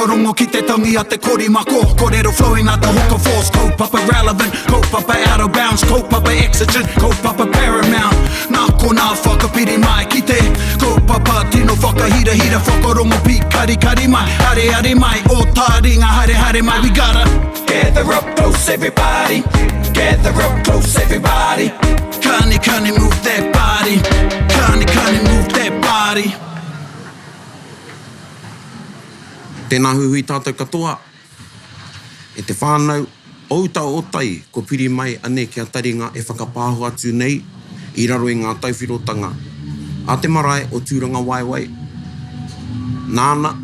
Whakarongo ki te tangi a te korimako Korero flowing like the hook of force Kaupapa relevant, kaupapa out of bounds Kaupapa exigent, kaupapa paramount Nā konā whakapiri mai ki te Kaupapa tino whakahirahira Whakarongo pīkarikari mai Areare mai, o tāringa haere haere mai We gotta gather up close everybody Gather up close everybody Kani kani move that body Kani kani move that body Tēnā huihui tātou katoa, e te whānau o uta o tai kua piri mai anei ki a Taringa e whakapāho atu nei i raro i ngā tauwhirotanga a te marae o Tūrangawaewae, nāna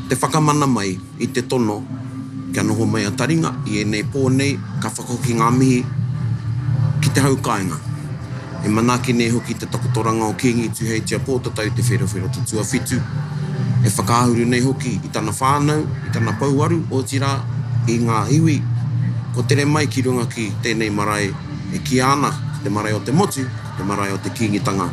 te whakamana mai i te tono kia noho mai a Taringa i ēnei pō nei ka whakahoki ngā mihi ki te hau kāinga. E manaaki nei hoki te takotoranga o Kīngi Tuheitia Pōtatau Te Wherowhero Te Tuawhitu, e whakaahuru nei hoki i tana whānau, i tana pouaru, otirā, i ngā iwi kua tere mai ki runga ki tēnei marae e kīia ana ko te marae o te motu, ko te marae o te Kīngitanga.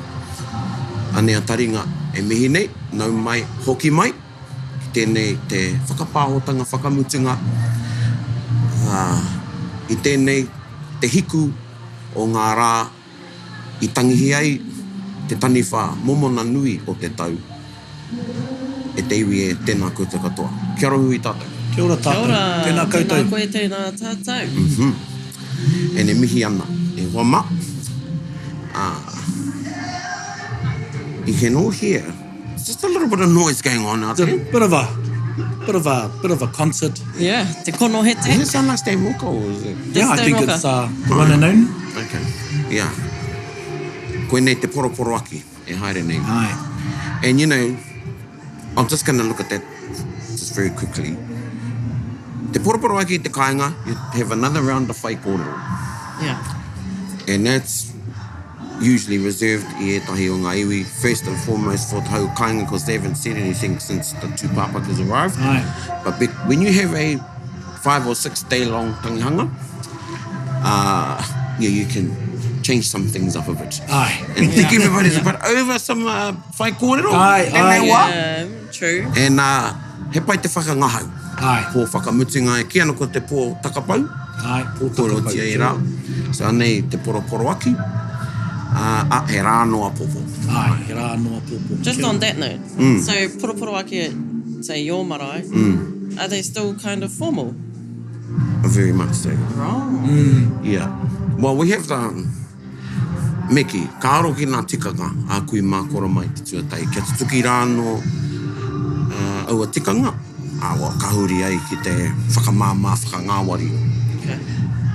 Anei a Taringa e mihi nei, nau mai, hoki mai ki tēnei te whakapāhotanga whakamutunga, ā, i tēnei te hiku o ngā rā i tangihi ai te taniwha momona nui o te tau e te iwi e tēnā koutou katoa. Kia ora hui tātou. Kia ora tātou. Kia ora. Tēnā koutou. Tēnā koe, tēnā tātou. Mm-hmm. And e mihi ana e hoa ma. Uh, you can all hear just a little bit of noise going on out It's a there. bit of a bit of a bit of a concert. Yeah, te konohete. Does it sound like Stan Walker or is it? Yeah, I Stan think Walker. it's uh, the one and only. Okay. Yeah. Koinei te poroporoaki e haere nei. Aye. And you know, I'm just going to look at that just very quickly. Te poroporoaki i te kāinga, you have another round of whaikōrero. Yeah. And that's usually reserved i ētahi o ngā iwi, first and foremost for te hau kāinga because they haven't said anything since the tūpāpaku arrived. Aye. But be, when you have a 5 or 6 day long tangihanga, uh, yeah, you can change some things up a bit. Aye. And think everybody's a bit over some uh, whaikōrero. Aye, tēnei aye. wā. Yeah, true. And uh, he pai te whakangahau. Aye. Pō whakamutunga e kī ana ko te pō takapau. Aye, pō takapau. Kōrerotia e rā. So anei te poroporoaki. Uh, a, he rā noa popo. Aye, he rā noa popo. Just on that note, mm. so poroporoaki at, say, your marae, mm. are they still kind of formal? Very much so. Right. Mm. Yeah. Well, we have the... Um, Me kī, ka aro ki ngā tikanga a kui mā koro mai te tuatahi, kia tutuki rā anō aua tikanga, ā, well, ka huri ai ki te whakamāmā, whakangāwari. Okay.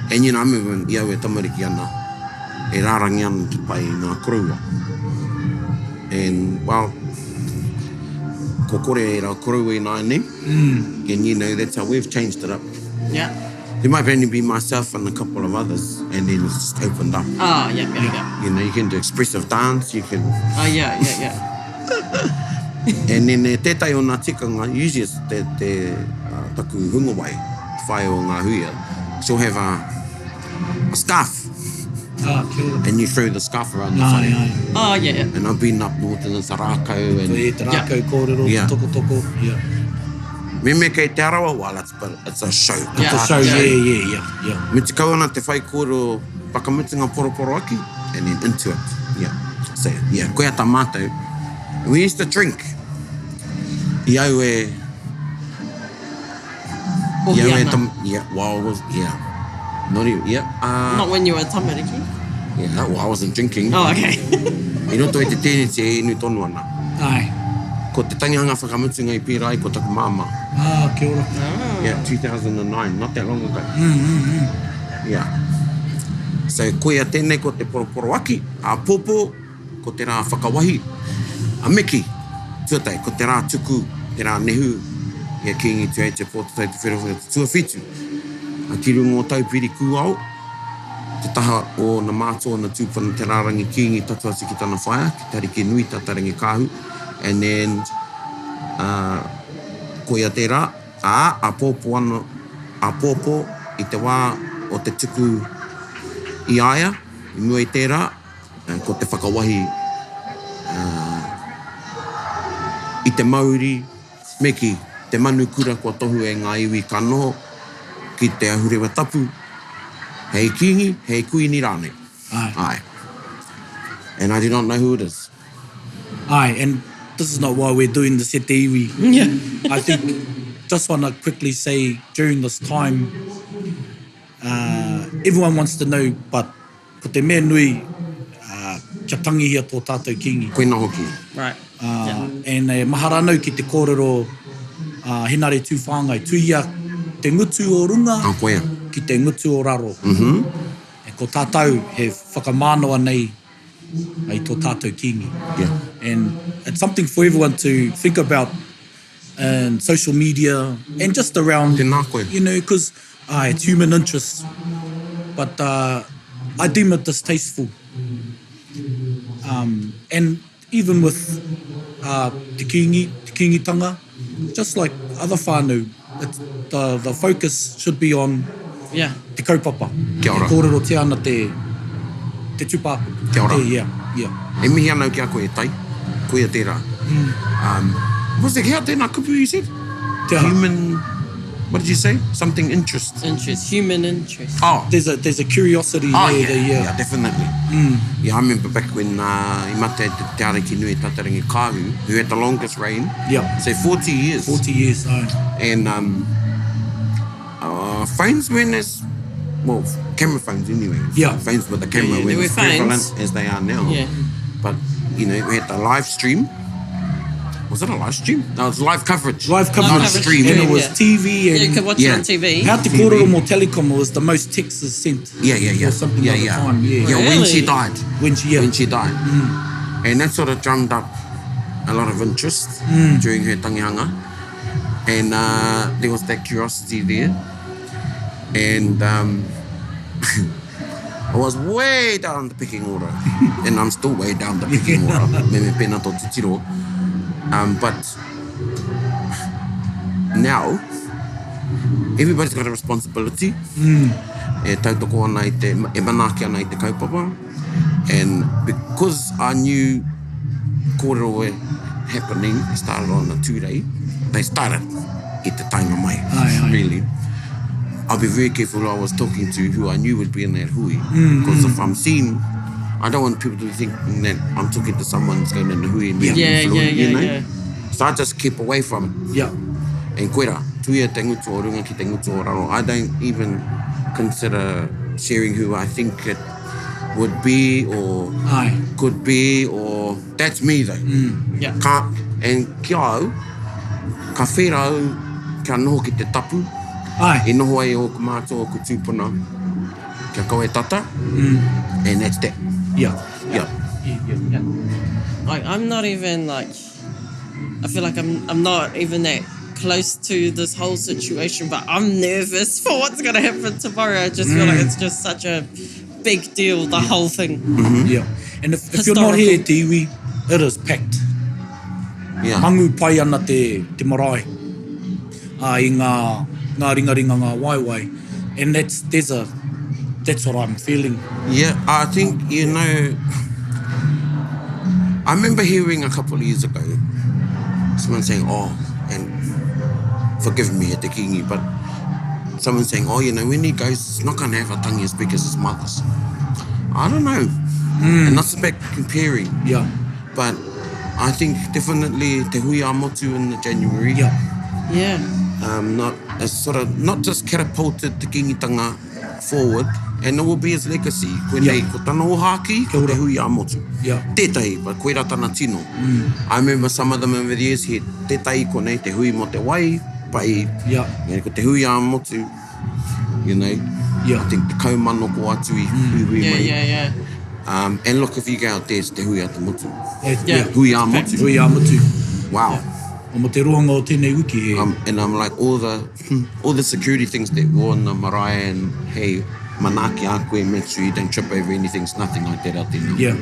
And you know, I remember when i au e tamariki ana, e rārangi ana te pai i ngā koroua. And, well, kua kore ērā koroua ināianei, mm. and you know, that's how we've changed it up. Yeah. There might only be myself and a couple of others, and then it's just opened up. Ah, yeah, yeah, yeah. You know, you can do expressive dance, you can... Oh, yeah, yeah, yeah. and then eh, tētahi o ngā tikanga, usually it's te, te uh, taku hungawai, te whai o ngā huia, she'll have a, a scarf. Ah, kia ora. And you throw the scarf around the Ai, whare. ai. Oh, yeah, yeah. And I've been up north and it's a rākau and... So, e te rākau kōrero, Yeah. te tokotoko, yeah. Meme kei Te Arawa, well, it's, but it's a show. Yeah. It's a show, yeah, yeah, yeah, yeah. Mutu kau ana te whaikōrero whakamutunga poroporoaki, and then into it, yeah. So, yeah, koia tā mātou. And we used to drink. I au e... Ohi I au e ana. tam, yeah, well, I was, yeah. Not even, yeah. Uh, Not when you were tamariki? Yeah, well, I wasn't drinking. Oh, okay. I roto i te tēneti e inu tonu ana. Aye. Ko te tangihanga whakamutunga i pērā ai ko taku māmā. Ah, kia ora. Ah. Yeah, 2009, not that long ago. Mm, mm, mm. Yeah. So, koia tēnei ko te poroporoaki, āpōpō, ko te rā whakawahi, a Miki, tuatahi, ko te rā tuku, te rā nehu, i a Kīngi Tuheitia Pōtatau Te Wherowhero te tuawhitu, a ki runga o Taupiri Kūao, te taha o ōna mātua, ōna tūpuna te rārangi Kīngi tatu atu ki tana whaea, ki Te Arikinui Tātairangikaahu, and then, uh, koia tērā, ā, āpōpō ano, āpōpō i te wā o te tuku i a ia, i mua i tērā, Ko te whakawahi i te mauri, me kī, te manu kura kua tohu e ngā iwi ka noho ki te ahurewa tapu, hei kīngi, hei kuini rānei. Aye. Aye. And I do not know who it is. Aye, and this is not why we're doing this at te iwi. Yeah. I think just want to quickly say during this time, uh, everyone wants to know, but ko te mea nui, uh, kia tangihia tō tātou Kīngi. Koina hoki. Right. Uh, yeah. And e mahara anau ki te kōrero uh, Henare Tūwhāngai, tuia te ngutu o runga Ah, koia. ki te ngutu o raro. Mm -hmm. E ko tātou he whakamānawa nei i tō tātou Kīngi. Yeah. And it's something for everyone to think about in social media and just around. Tēnā koe. You know, because uh, it's human interest. But uh, I deem it distasteful. Um, and even with uh, te Kīngi, te Kīngitanga, just like other whānau, it's, the, the focus should be on Yeah. te kaupapa. Kia ora. E kōrerotia ana te, te tūpāpaku. Kia ora. Te, yeah, yeah. E mihi ana au ki a koe e Tai. Koia tērā. Um, what's the, hea tēnā kupu you said? Te aha? Human, what did you say? Something interest. Interest. Human interest. Oh. There's a, there's a curiosity Oh, there, yeah, there, yeah. yeah. definitely. Yeah, I remember back when uh, i mate te, te Ariki Nui Tatarangi Kāhu, who had the longest reign. Yeah. So 40 years. 40 years, aye. And um, uh, phones weren't as, well, camera phones anyway. Yeah. Phones with the camera Yeah, yeah, weren't there were as prevalent phones. as they are now. Yeah. But, you know, we had the live stream. Was it a live stream? No, it was live coverage. Live coverage. Not a coverage. stream. And it was Yeah. TV and... Yeah, you could watch Yeah. it on TV. How te TV. kōrero mō Telecom was the most texts sent. Yeah, yeah, yeah. Or something yeah, at the yeah. time, yeah. Yeah, when she Really? died. When she, yeah. When she died. And that sort of drummed up a lot of interest during her tangihanga. And uh, there was that curiosity there. And um, I was way down the pecking order. and I'm still way down the pecking order. Me me pēnā tō titiro. Um, but now, everybody's got a responsibility. E tautoko ana i te, e manaaki ana i te kaupapa. And because I knew kōrero were happening, they started on a Tūrei, they started i te taenga mai, Aye, aye. really. I'll be very careful who I was talking to, who I knew would be in that hui. Because if I'm seen, I don't want people to think that I'm talking to someone who's going in the hui and being Yeah, yeah, influent, yeah, you know? yeah. So I just keep away from it. Yeah. And koira, tuia te ngutu o runga ki te ngutu o raro. I don't even consider sharing who I think it would be or Aye. could be or... That's me though. Yeah. Ka, and ki a au, ka whera au kia noho ki te tapu. Aye. I noho ai ōku mātua, ōku tūpuna, kia kawe tata. And that's that. Yeah. Yeah. Yeah, yeah. Yeah. Like I'm not even like I feel like I'm I'm not even that close to this whole situation, but I'm nervous for what's gonna happen tomorrow. I just feel like it's just such a big deal, the whole thing. Yeah. And if, if you're not here, te iwi, it is packed. Yeah. Mangu pai ana te, te marae. Uh, i ngā, ngā ringaringa, ngā waewae. And that's, there's a, that's what I'm feeling. Yeah, I think, you know, I remember hearing a couple of years ago someone saying, oh, and forgive me at the Kingi, but someone saying, oh, you know, when he goes, he's not going to have a tangi as big as his mother's. I don't know. And that's about comparing. Yeah. But I think definitely Te Hui a Motu in the January. Yeah. Yeah. Um, not it's sort of not just catapulted te Kingitanga forward, and it will be his legacy. Koinei, Yeah. ko tana ōhākī, ko Kia te ora. hui a motu. Yeah. Tētahi, but koira tana tino. I remember some of them over the years, he tētahi konei, te hui mo te wai, pai, Yeah. you know, ko te hui a motu, you know, Yeah. I think te kaumano ko atu i hui hui Yeah, mai. yeah, yeah. Um, and look, if you go out there, it's te hui a te motu. Yeah. Yeah. Hui a motu. Hui a motu. Wow. O mo te roanga o tēnei wiki he. Um, and I'm like all the all the security things that were on the marae and hey, manaaki a koe, make sure you don't trip over anything. It's nothing like that out there now. Yeah.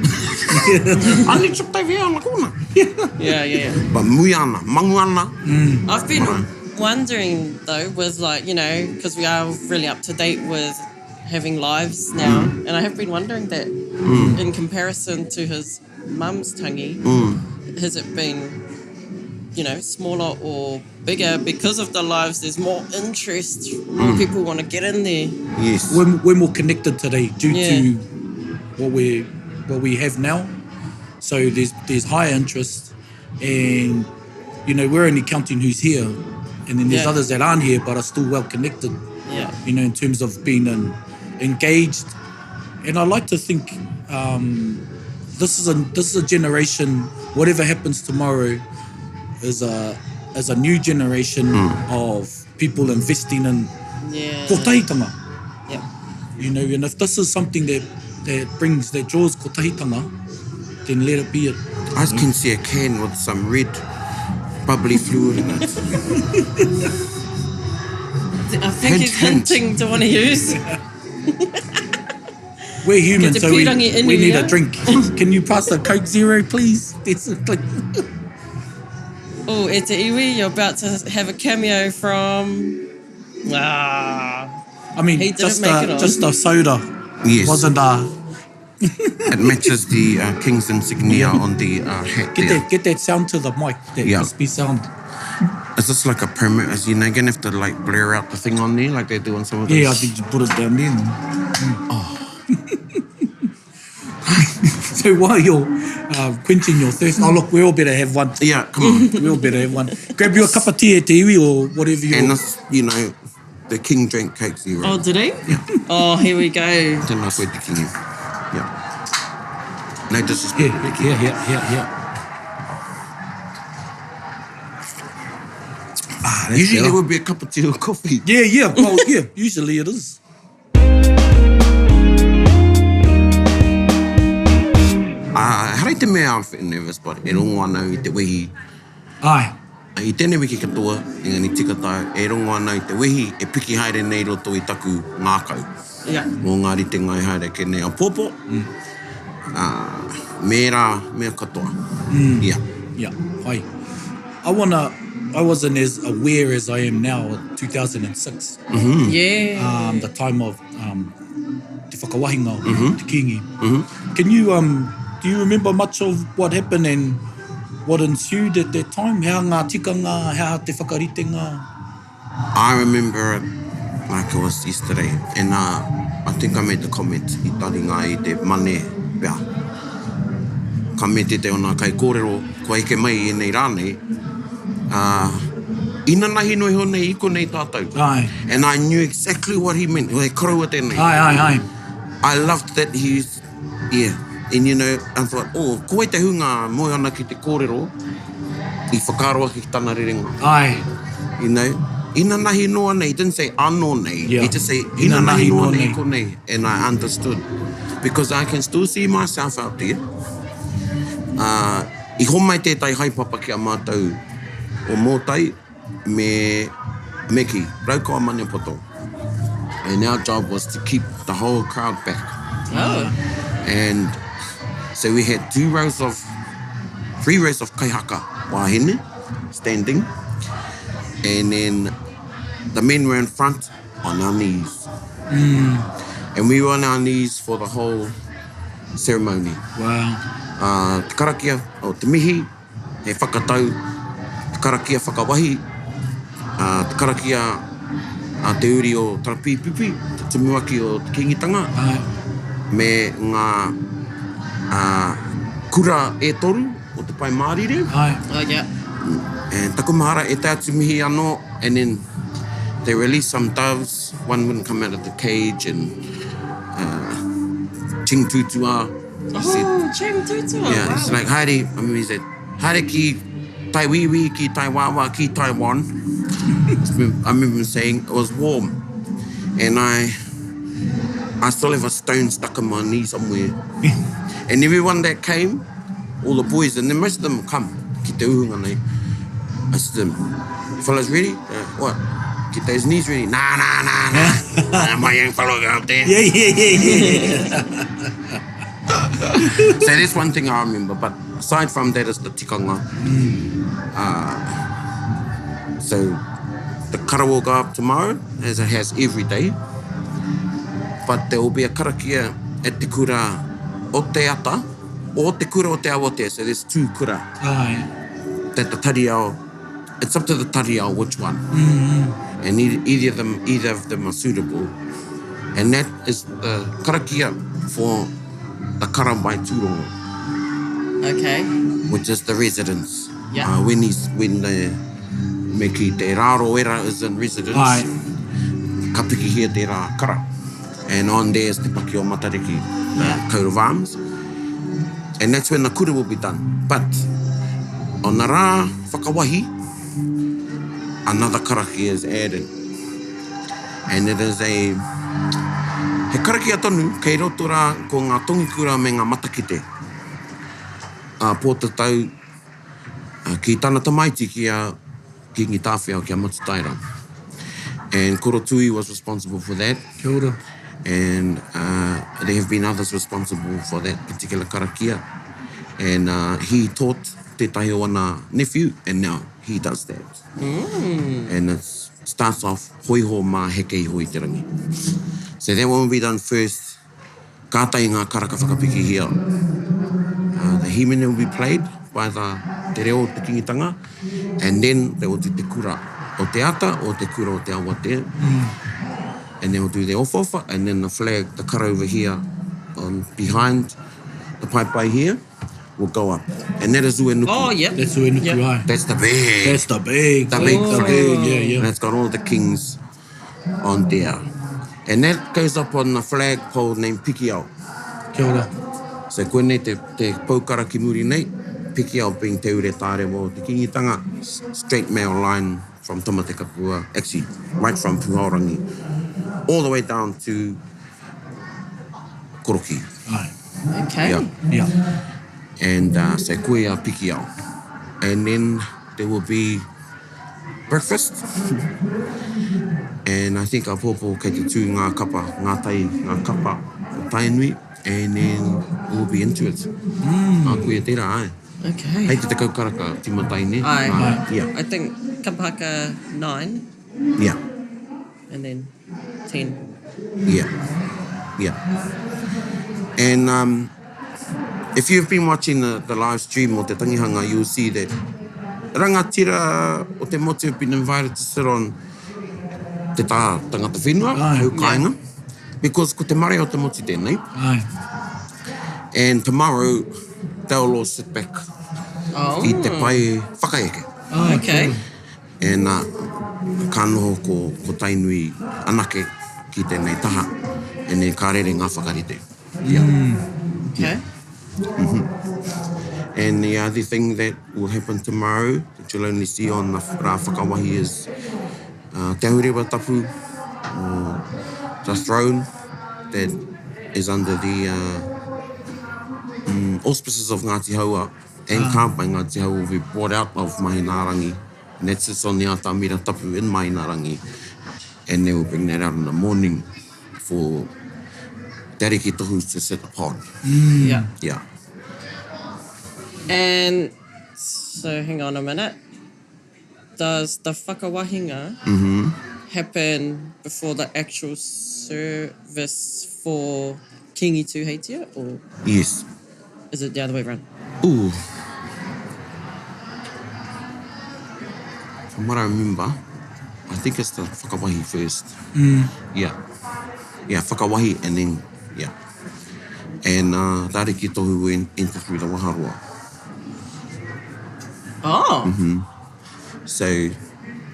I only tripped over here on the corner. Yeah, yeah, yeah. But mui ana, mangu ana. I've been wondering though, with like, you know, because we are really up to date with having lives now, and I have been wondering that in comparison to his mum's tangi, has it been you know, smaller or bigger, because of the lives, there's more interest, more mm. people want to get in there. Yes. We're, we're more connected today due yeah. to what we what we have now. So there's there's higher interest, and you know we're only counting who's here, and then there's yeah. others that aren't here but are still well connected. Yeah. You know, in terms of being in, engaged, and I like to think um, this is a this is a generation. Whatever happens tomorrow, is a is a new generation mm. of people investing in yeah. kotahitanga. Yeah. You know, and if this is something that that brings that draws kotahitanga, then let it be it. I can see a can with some red bubbly fluid in it. I think Hint, he's hint. hinting to one of yous. We're human, Get the so we, pīrangi in we you, need yeah? a drink. Can you pass the Coke Zero, please? It's like, Oh, e te iwi, you're about to have a cameo from... Ah. I mean, He didn't just make it a, on. just a soda. Yes. Wasn't a It matches the uh, king's insignia on the uh, hat get there. that get that sound to the mic. That Yeah. crispy sound. Is this like a permit? Is you know gonna have to like blur out the thing on there like they do on some of those? Yeah, I think you put it down there. Oh. so while you're uh, quenching your thirst, oh look, we all better have one. Yeah, come on. We all better have one. Grab you a cup of tea e te iwi or whatever you. and this, you know, the king drank Coke Zero. Oh, did he? Yeah. Oh, here we go. Tēnā koe te kingi. Yeah. No disrespect. Yeah, yeah, yeah, yeah, yeah. Ah, that's Usually better. there would be a cup of tea or coffee. Yeah, yeah. Well, yeah. Usually it is. Uh, haere te mea I'm feeling nervous, but e rongo ana i te wehi. Ai. I tēnei wiki katoa, engari tika tāu, e rongo ana i te wehi e piki haere nei roto i taku ngākau. Yeah. Mō ngā ritenga i haere ake nei āpōpō, mm. uh, me ērā mea katoa. Mm. Yeah. Yeah, pai. I wanna, I wasn't as aware as I am now in 2006. Mm. Yeah. Um, the time of um, te whakawahinga mm -hmm. te Kingi. Mm -hmm. Can you, um, do you remember much of what happened and what ensued at that time? Hea ngā tikanga, hea te whakaritenga? I remember it like it was yesterday and uh, I think I made the comment i taringa i te mane pea. Ka me tētahi o nā kaikōrero kua eke mai i ēnei rā nei, uh, inanahi noa iho nei i konei tātou. Ai. And I knew exactly what he meant. He koroua tēnei. Ai, ai, ai. I loved that he used, yeah. And you know, I thought, oh, ko wai te hunga moe ana ki te kōrero i whakaaro ake ki tana rerenga. Ai. You know, inanahi noa nei, he didn't say anō nei, Yeah. he just say inanahi noa nei konei, and I understood. Because I can still see myself out there. Uh, i homai tētahi haepapa ki a mātou o Mōtai me me ki, Raukawa Maniapoto. And our job was to keep the whole crowd back. Oh. And so we had two rows of, three rows of kaihaka wahine standing. And then the men were in front on our knees. Mm. And we were on our knees for the whole ceremony. Wow. Uh, te karakia, o te mihi, he whakatau, te karakia whakawahi, uh, te karakia a te uri o Tarapīpipi, te tumuaki o te Kīngitanga, Ai. me ngā uh, kura e toru o te Pai Mārire. Ai. Oh, yeah. And taku mahara e te atu mihi anō, and then they released some doves, one wouldn't come out of the cage, and uh, Ching Tutua he said, Oh, Ching Tutua. yeah, wow. he's like, haere, I mean, he said, haere ki Taiwiwi, ki Taiwawa, ki Taiwan. I remember him saying it was warm. And I, I still have a stone stuck in my knee somewhere. and everyone that came, all the boys, and then most of them come, ki te uhunga nei. I said to them, fellas ready? Uh, what? Get those knees ready. Nah, nah, nah, nah. nah my young fellow go up there. Yeah, yeah, yeah, yeah. So that's one thing I remember. But aside from that is the tikanga. Uh, so the kara will go up tomorrow, as it has every day. But there will be a karakia at te kura o te ata, o te kura o te awatea. So there's two kura Ai. that the tariao It's up to the tariao which one. And either of them, either of them are suitable. And that is the karakia for the karamai tūrongo. Okay. Which is the residence. Yeah. Uh, when he's, when the, me ki te rāroera is in residence, Aye. ka pikihia te rā kara. And on there is Te Paki o Matariki, the Yeah. coat of arms. And that's when the kura will be done. But on the rā whakawahi, another karakia is added. And it is a... He karakia tonu, kei roto rā ko ngā tongikura me ngā matakite. A Pōtatau ki tana tamaiti ki a Kingi Tāwhiao, ki a Matutaera. And Korotui was responsible for that. Kia ora. And uh, there have been others responsible for that particular karakia. And uh, he taught tētahi o ana nephew, and now he does that. Mm. And it starts off, hoiho mā heke iho i te rangi. So that one will be done first. Kātahi ngā karaka whakapikihia. Uh, the himene will be played by the te reo o te kingitanga, and then they will do te kura o te ata or te kura o te awatea. Mm. And they will do the ofaofa, and then the flag, the kara over here, on behind the paepae here, will go up. And that is Uenuku. Oh, yep. That's Uenuku, Yep. aye. That's the big. That's the big. The big The flag. big, yeah, yeah. And it's got all the kings on there. And that goes up on the flagpole named Pikiao. Kia ora. So koinei te, te poukara ki muri nei, Pikiao being Te Ure Tārewa o te Kingitanga, straight male line from Tamatekapua, actually right from Puhaorangi, all the way down to Koroki. Aye. Okay. Yeah. Yeah. And uh, so koe a Pikiao. And then there will be breakfast. and I think apopo kei te tū ngā kapa, ngā tai, ngā kapa o Tainui. And then we'll be into it. Mm. Ā, koia tērā, ai. Okay. Hei te tekau karaka tīmata ai, ne? Aye. Ā, yeah. I think kapahaka 9 Yeah. and then 10. Yeah. Yeah. And um, if you've been watching the, the live stream o te tangihanga, you'll see that rangatira o te motu have been invited to sit on te tā tangata whenua, Aye. hau kāinga, because ko te marae o te motu tēnei. Aye. And tomorrow, they'll all sit back Oh. i te pae whakaeke. Aye. Okay. And uh, ka noho ko, ko Tainui anake ki tēnei taha, and then ka rere ngā whakarite. Yeah. Okay. And the other thing that will happen tomorrow that you'll only see on the Rā Whakawahi is uh, Te Ahurewa Tapu, or the throne that is under the uh, auspices of Ngāti Haua and Kāpai Ngāti Haua will be brought out of Mahinaarangi. And that sits on the Atamira Tapu in Mahinaarangi. And they will bring that out in the morning for Te Ariki Tohu to sit upon. Yeah. Yeah. And so hang on a minute. Does the whakawahinga happen before the actual service for Kingi Tūheitia, or Yes. is it the other way round? Ooh. From what I remember, I think it's the whakawahi first. Yeah. Yeah, whakawahi and then, yeah. And uh, the Ariki Tohu will enter through the waharoa. Oh. So,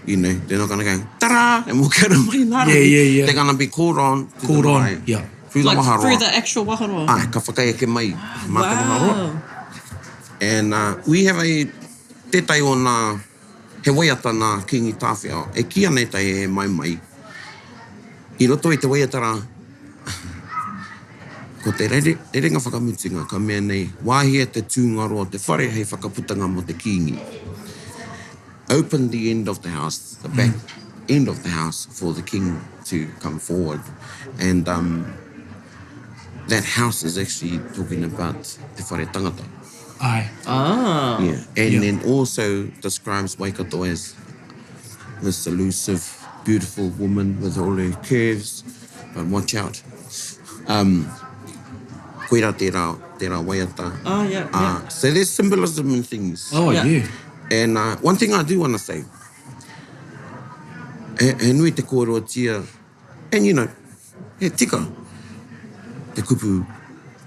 you know, they're not going to go, ta-da, and walk out of Mahinaarangi. Yeah, yeah, yeah. They're going to be called on. to the Called on, marae. yeah. Through the Like waharoa. through the actual waharoa. Ai, ka whakaeke mai mā te waharoa. Wow. And uh, we have a tētai o nā, he waiata nā Kingi Tāwhiao. E kī ana e tai he mai mai. I roto i te waiata rā, ko te rere, rerenga whakamutunga ka mea nei, wāhia te tūngaro o te whare hei whakaputanga mō te Kingi. Open the end of the house, the back end of the house for the king to come forward. And um, that house is actually talking about te whare tangata. Aye. Ah. Yeah. And Yeah. then also describes Waikato as this elusive, beautiful woman with all her curves, but watch out. Um, koira tērā, tērā waiata. Oh, yeah, yeah. So there's symbolism in things. Oh, Yeah. yeah. And uh, one thing I do want to say, he, he nui te kōrerotia, and you know, he tika te kupu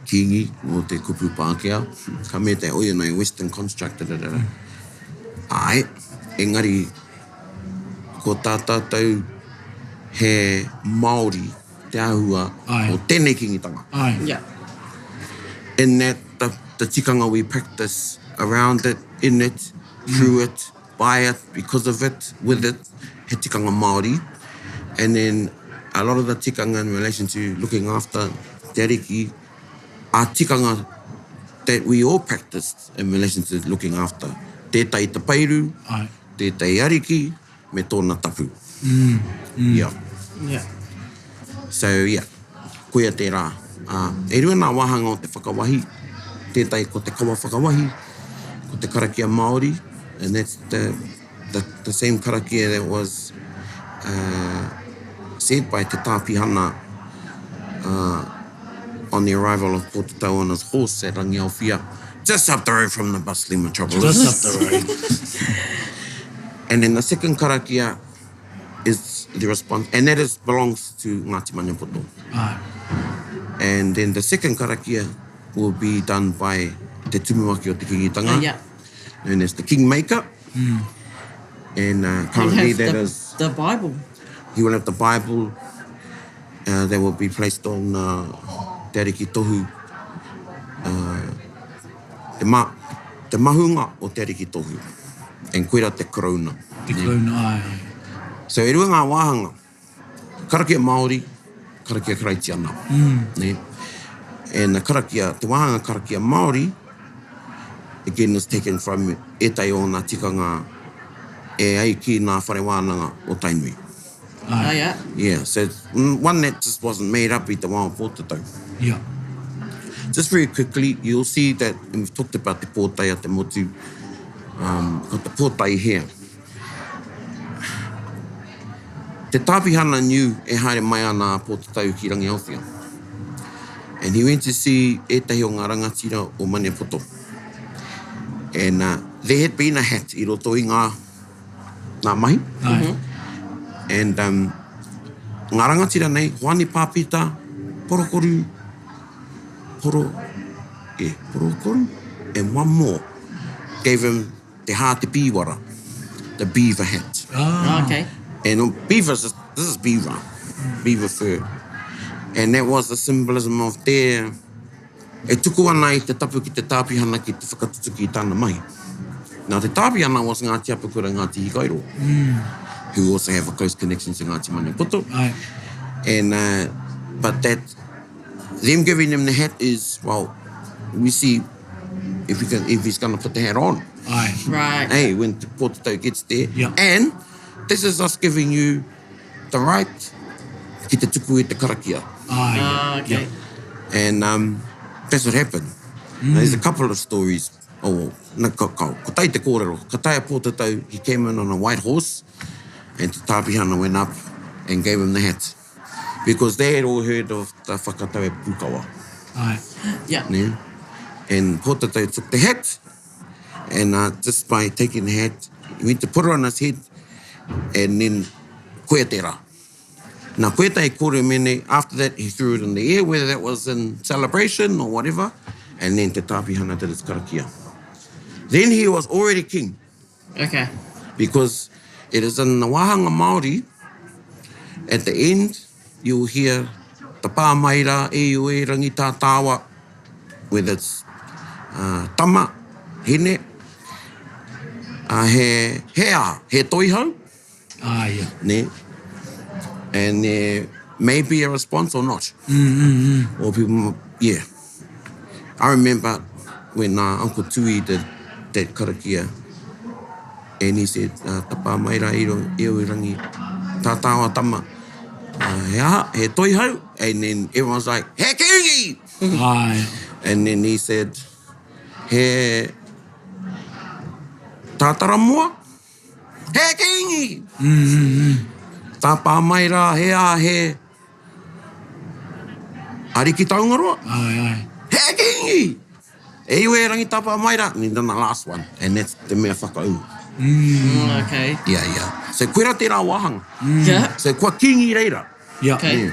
kīngi o te kupu Pākehā, ka mea te, oh, you know, Western construct, da, da, da. Āe, engari, ko tā tātou he Māori te āhua o tēnei kīngitanga. Āe. Yeah. In that the, the tikanga we practice around it, in it, through it, by it, because of it, with it, he tikanga Māori. And then a lot of the tikanga in relation to looking after te ariki are tikanga that we all practiced in relation to looking after tētahi tapairu, Āe. tētahi ariki, me tōna tapu. Yeah. Yeah. So, yeah, koia tērā. Ā, e rua ngā wāhanga o te whakawahi, tētahi ko te kawa whakawahi, ko te karakia Māori, and that's the, the, the same karakia that was uh, said by Te Tāpihana uh, on the arrival of Pōtatau on his horse at Rangiaowhia, just up the road from the bustling metropolis. Just up the road. And then the second karakia is the response, and that is belongs to Ngāti Maniapoto. Āe. And then the second karakia will be done by Te Tumuaki o Te Kingitanga, Uh, yeah. known as the Kingmaker. And He'll currently have that the, is, the Bible. he will have the Bible that will be placed on Te Ariki Tohu, te, ma, te mahunga o Te Ariki Tohu, and koira te karauna. Te karauna, āe, āe. So e rua ngā wāhanga, karakia Māori, karakia Karaitiana. Mm. And the karakia, te wāhanga karakia Māori, again is taken from ētahi o ngā tikanga e ai ki ngā whare wānanga o Tainui. Oh, yeah. Yeah, so one that just wasn't made up i te wā o Pōtatau. Yeah. Just very quickly, you'll see that, and we've talked about te pōtae a te motu, got the pōtae here. Te Tāpihana knew e haere mai ana a Pōtatau ki Rangiaowhia. And he went to see ētahi o ngā rangatira o Maniapoto. And uh, there had been a hat i roto i ngā, ngā mahi. Āe. And um, ngā rangatira nei, Hoani Pāpita, Porokoru, Poro, yeah, Porokoru, and one more, gave him te hā te pīwara, the beaver hat. Ah. Oh, okay. And beavers, this is beaver, beaver fur. And that was the symbolism of their, e tuku ana i te tapu ki te tāpihana ki te whakatutuki i tāna mahi. Now te tāpihana was Ngāti Apakura, Ngāti Hikairo, who also have a close connection to Ngāti Maniapoto. Āe. And, but that, them giving him the hat is, well, we see if he can, if he's going to put the hat on. Āe. Right. Hey, when Te Pōtatau gets there. Yeah. And this is us giving you the right ki te tuku i te karakia. Āe. Oh, okay. Yeah. And that's what happened. There's a couple of stories. Oh, well, na, ka, ka, ko tai te kōrero. Ka tae a Pōtatau, he came in on a white horse and Te Tāpihana went up and gave him the hat. Because they had all heard of the whakatau e Pūkawa. Āe. Yeah. Yeah. And Pōtatau took the hat and just by taking the hat, he went to put it on his head and then koia tērā. Nā, koia tai kōrero mene, after that he threw it in the air, whether that was in celebration or whatever, and then Te Tāpihana did his karakia. Then he was already king. Okay. Because it is in the wāhanga Māori, at the end, you'll hear te pā mai rā, e iu e rangi tātāwa, whether it's tama, hine, he, he a, he toihau. Ah, yeah. Ne? And there may be a response or not. Or people, yeah. I remember when Uncle Tui did that karakia, and he said, tapa mai rā iro, e i rangi, tātāwa tama, he aha, he toihau, and then everyone's like, he kingi! Aye. And then he said, he tātaramoa, he kingi! Tāpā mai rā, he a, he ariki taungaroa, Aye, aye. he kingi! E iwe e Rangitapa mai ra, and then the last one, and that's te mea whakaū. Mm. Okay. Yeah, yeah. So koira tērā wāhanga. Yeah. So kua kīngi reira. Yeah. Okay.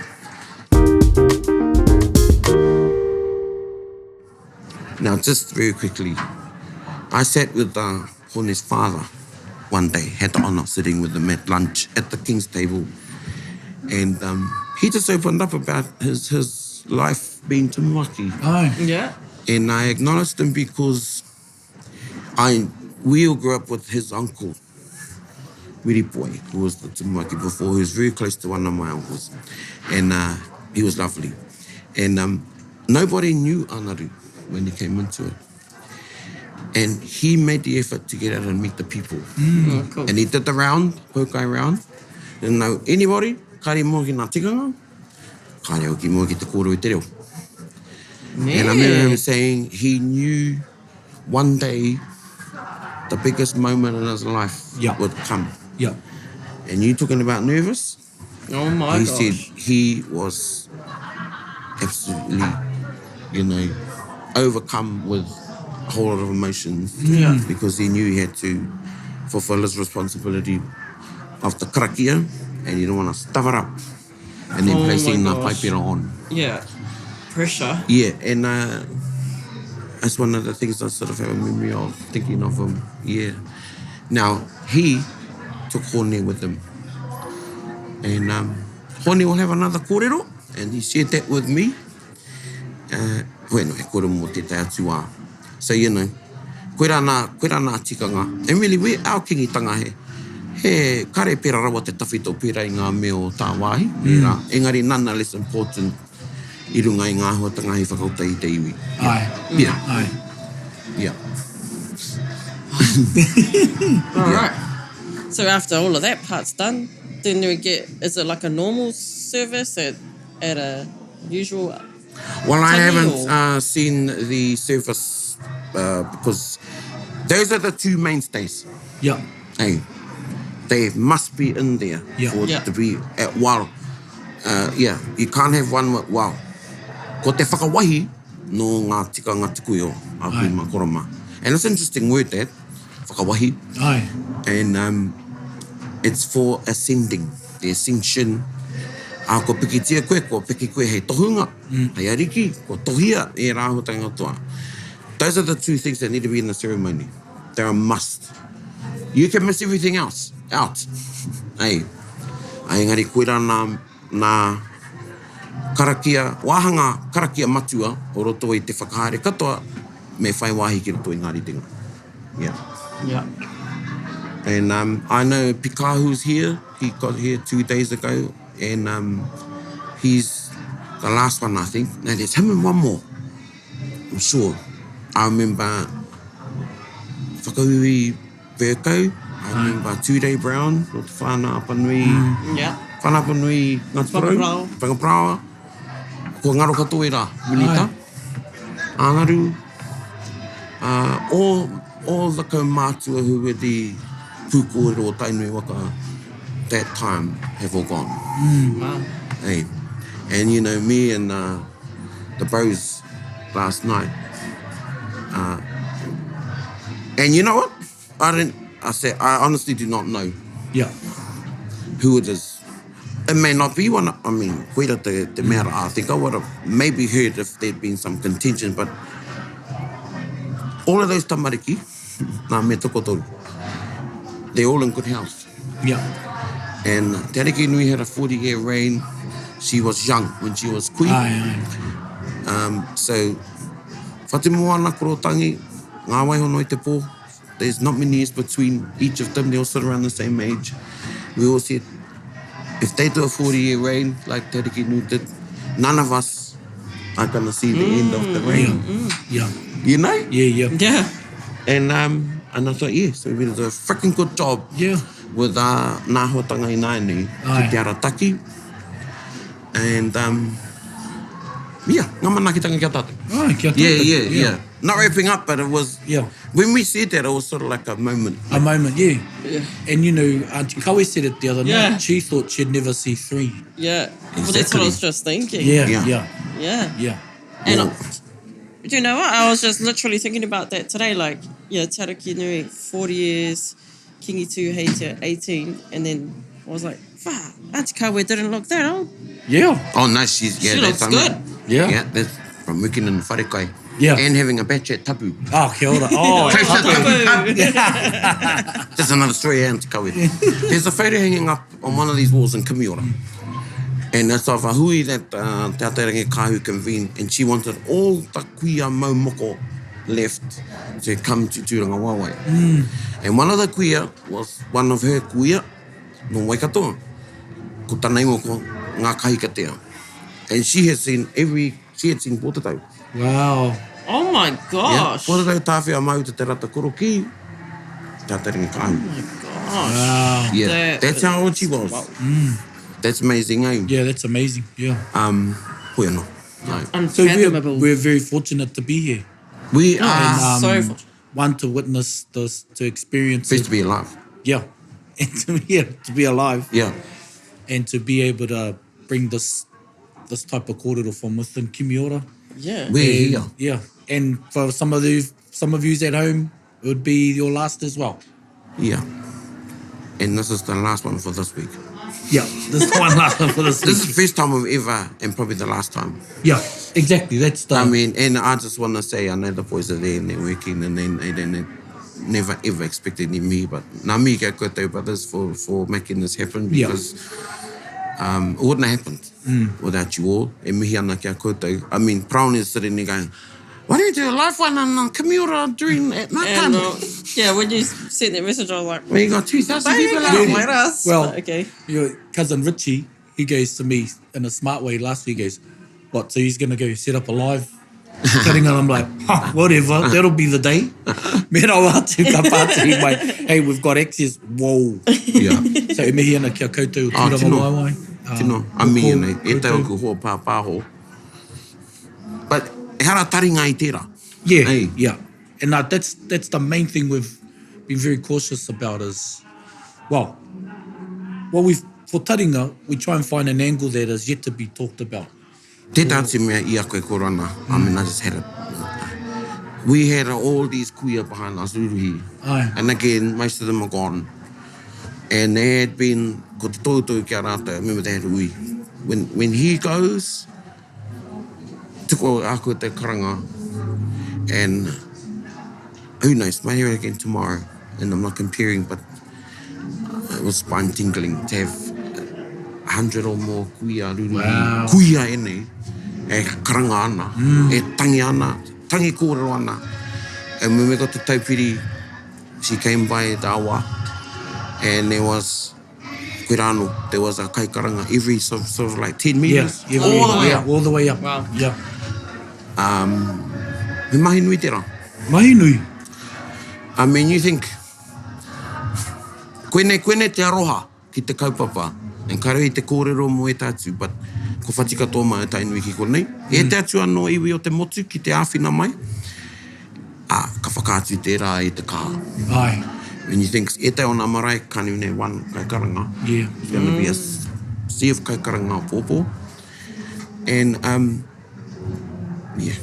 Now, just very quickly, I sat with uh, Hone's father one day, had the honour of sitting with him at lunch at the king's table. And um, he just opened up about his, his life being Tumuaki. Aye. Yeah. And I acknowledged him because I we all grew up with his uncle, Wiripoi, who was the Tumuaki before, who was very close to one of my uncles. And uh, he was lovely. And um, nobody knew Anaru when he came into it. And he made the effort to get out and meet the people. Oh, cool. And he did the round, poukai round. Didn't know anybody, kāre mua ki ngā tikanga, kāre hoki mua ki te kōrero i te reo. And I remember him saying he knew one day the biggest moment in his life Yeah. would come. Yeah. And you talking about nervous? Oh my he gosh. said he was absolutely, you know, overcome with a whole lot of emotions Yeah. because he knew he had to fulfill his responsibility of the karakia and he didn't want to stuff it up. And then Oh my placing the gosh. paipera on. Yeah. Pressure. Yeah, and uh, that's one of the things I sort of have a memory of, thinking of him. Yeah. Now, he took Hone with him. And um, Hone will have another kōrero, and he shared that with me. Uh, bueno, he kōrero mō tētahi atu wā. So, you know, koirā nā, koirā nā tikanga. And really, we, our kingitanga he, he kare pērā rawa te tawhito pērā i ngā mea o tāwāhi, mm. Engari none less important i runga i ngā āhuatanga hei whakauta i te iwi. Aye. Yeah. Aye. Yeah. All right. So after all of that part's done, then we get is it like a normal service at at a usual Well, I Tangi haven't or- uh, seen the service uh, because those are the two mainstays. Yeah. Hey, they must be in there Yeah. for Yeah. it to be at while. Uh, yeah, you can't have one with wow. Ko te whakawahi no ngā tikanga tuku iho a hui Aye. mā koro mā. And it's an interesting word that, whakawahi. Aye. And um, it's for ascending, the ascension. Ā, kua pikitia koe, kua piki koe hei tohunga, hei ariki, kua tohia e rā āhuatanga katoa. Those are the two things that need to be in the ceremony. They're a must. You can miss everything else out. Ei. Ai, engari koirā nā, nā karakia, wāhanga karakia matua o roto i te whakahaere katoa me whai wāhi ki roto i ngā ritenga. Yeah. Yeah. And um, I know Pikahu's here. He got here two days ago, and um, he's the last one, I think. No, there's him and one more. I'm sure. I remember Whakauiwi Vercoe. I remember Tūrei Brown, no te whānau Apanui. Yeah. Whānau Apanui, Ngāti Porou. Whangaparāoa. Whangaparāoa. Kua ngaro katoa ērā, Minita. Ānaru. Uh, all, all the kaumātua who were the pūkōrero o Tainui waka that time have all gone. Wow. Hey. And you know, me and uh, the bros last night. Uh, and you know what? I didn't, I said, I honestly do not know Yeah. who it is. It may not be one. I mean, koira te, te mea rā. I think I would have maybe heard if there'd been some contention, but all of those tamariki, nā me tokotoru, they're all in good health. Yeah. And Te Ariki Nui had a 40-year reign. She was young when she was queen. Aye, aye. Um, so, Whatimoana Korotangi, Ngā Waihono i te Pō, there's not many years between each of them. They all sit around the same age. We all said, if they do a 40-year reign like Te Ariki Nui did, none of us are going to see the end of the reign. Yeah. You know? Yeah, yeah. Yeah. And, um, and I thought, yeah, so we did a freaking good job Yeah. with uh, Ngā Huatanga i Nāianei, ki Aye. te arataki. And, um, yeah, ngā manaakitanga ki a tātou. Aye, kia Yeah, tātou. yeah, yeah. Not wrapping up, but it was... Yeah. When we said that, it was sort of like a moment. A moment, yeah. Yeah. And you know, Auntie Kawe said it the other Yeah. night. She thought she'd never see three. Yeah. Well, that's what I was just thinking. Yeah, Yeah. yeah, Yeah. yeah. And Well, Do you know what? I was just literally thinking about that today. Like, yeah, Te Arikinui, 40 years, Kingi Tūheitia, 18, and then I was like, fuck, Auntie Kawe didn't look that old. Yeah. Oh, no, she's, yeah, She that's looks good. Yeah. Yeah, that's from working in wharekai. Yeah. And having a batch at Tapu. Oh, kia ora. Oh, Tapu. That's another story, Auntie Kawe. There's a photo hanging up on one of these walls in Kimiora. And that's of a hui that Te Ataarangi Kahu convened, and she wanted all the kuia mau moko left to come to Tūranga Waewae. And one of the kuia was one of her kuia no Waikato. Ko tana ingoa ko Ngā Kahikatea. And she had seen every, she had seen Pōtatau. Wow. Oh my Yeah, gosh. Pōtatau Tāwhia mau te Te Rata Korokī, Te Ataarangi Kahu. Oh my gosh. Wow. Yeah, That that's how old she was. Wow. That's amazing, eh? Yeah, that's amazing. Yeah. Hoi anō. No. So we're, Unfathomable. we're very fortunate to be here. We are And, so fortunate. One, to witness this, to experience best it. to be alive. Yeah. And to, yeah, to be alive. Yeah. And to be able to bring this type of kōrero from within Kimiora. Yeah. We're And, here. Yeah. And for some of you at home, it would be your last as well. Yeah. And this is the last one for this week. Yeah, this is the one last one for this This is week. the first time we've ever, and probably the last time. Yeah, exactly. That's the... I mean, and I just want to say, I know the boys are there and they're working and they never ever expected any me, but nā mihi kia koutou brothers for making this happen because it wouldn't have happened without you all. E mihi ana kia koutou. I mean, Brown is sitting there going, why don't you do a live one on Kimiora during at night time? And, yeah, when you sent that message, I was like, We got 2,000 people out. Don't let us. Well, But okay. Your cousin Richie, he goes to me in a smart way last week, he goes, what, so he's going to go set up a live thing? And I'm like, huh, whatever, that'll be the day. Me rawa atu ka pāti mai, hey, we've got access, whoa. Yeah. So e mihi ana kia koutou o Ah, Tūranga tino. Waewae. Tino, a mihi nei, e te koutou. oku hoa pāpāho. But ehara taringa i tērā. Yeah, Hey. yeah. And that's the main thing we've been very cautious about is, well, for taringa, we try and find an angle that is yet to be talked about. Tētahi atu mea i ako e korana, I mean, I just had a... We had all these kuia behind us, ruruhi. Aye. And again, most of them are gone. And they had been, ko te tōtō kia rātou, I remember they had ui. When he goes, tuku ako te karanga, and who knows, might hear it again tomorrow, and I'm not comparing, but it was spine tingling to have 100 or more kuia ruruhi. Wow. Kuia ene, e karanga ana, e tangi ana, tangi kōrero ana. And when we got to Taupiri, she came by the awa, and there was koe there was a kaikaranga every sort of like 10 meters. Yeah, all the way yeah, up. All the way up. Wow. Yeah. He mahi nui tērā. Mahi nui. I mean, you think, koinei te aroha ki te kaupapa, and kare i te kōrero mō e tātu, but ko whati katoa mai o Tainui ki konei. E te atu anō iwi o te motu ki te āwhina mai, ka whakaatu tērā i te kaha. Ai. When you think, e te ona marae, can't even have one kaikaranga. Yeah. It's going to be a sea of kaikaranga pōpō. And, yeah.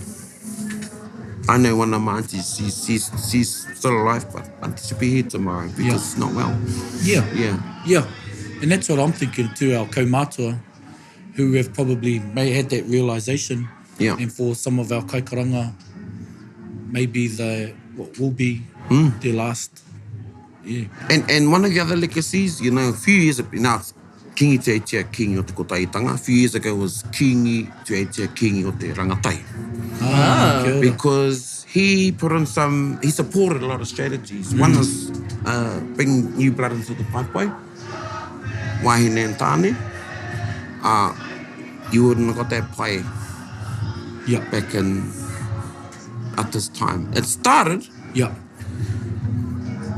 I know one of my aunties, she's still alive, but auntie should be here tomorrow because it's not well. Yeah. Yeah. Yeah. And that's what I'm thinking too, our kaumātua, who have probably may had that realisation. Yeah. And for some of our kaikaranga, maybe the what will be their last. Yeah. And one of the other legacies, you know, a few years ago, now it's Kingi Tūheitia, Kingi o te Kotahitanga. A few years ago was Kingi Tūheitia, Kingi o te Rangatai. Ah. Kia ora. Because he put in some, he supported a lot of strategies. One is bring new blood into the paepae, wahine and tāne. You wouldn't have got that pae back in, at this time. It started,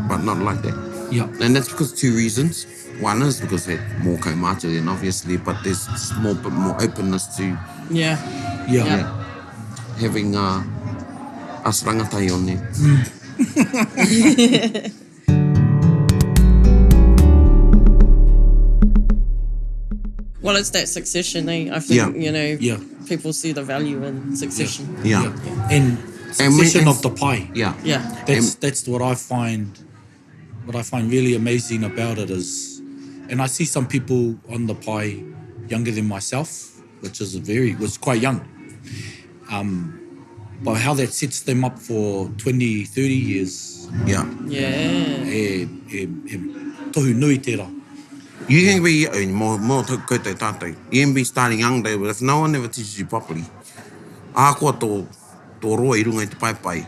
but not like that. Yeah. And that's because two reasons. One is because they had more kaumātua then obviously, but there's small bit more openness to Yeah. Yeah. Yeah. having us rangatai on there. Well, it's that succession, eh? I think, Yeah. you know, Yeah. people see the value in succession. Yeah. And And we- succession and- of the pie. Yeah. Yeah. That's that's what I find what I find really amazing about it is and I see some people on the pie younger than myself, which is a very was quite young. Um but how that sets them up for 20, 30 years Yeah. Yeah. e, e, e tohu nui tērā. You can be, oh, more, more koutou tātou, you can be starting young though, but if no one ever teaches you properly, ahakoa tō, tō roa i runga i te paepae,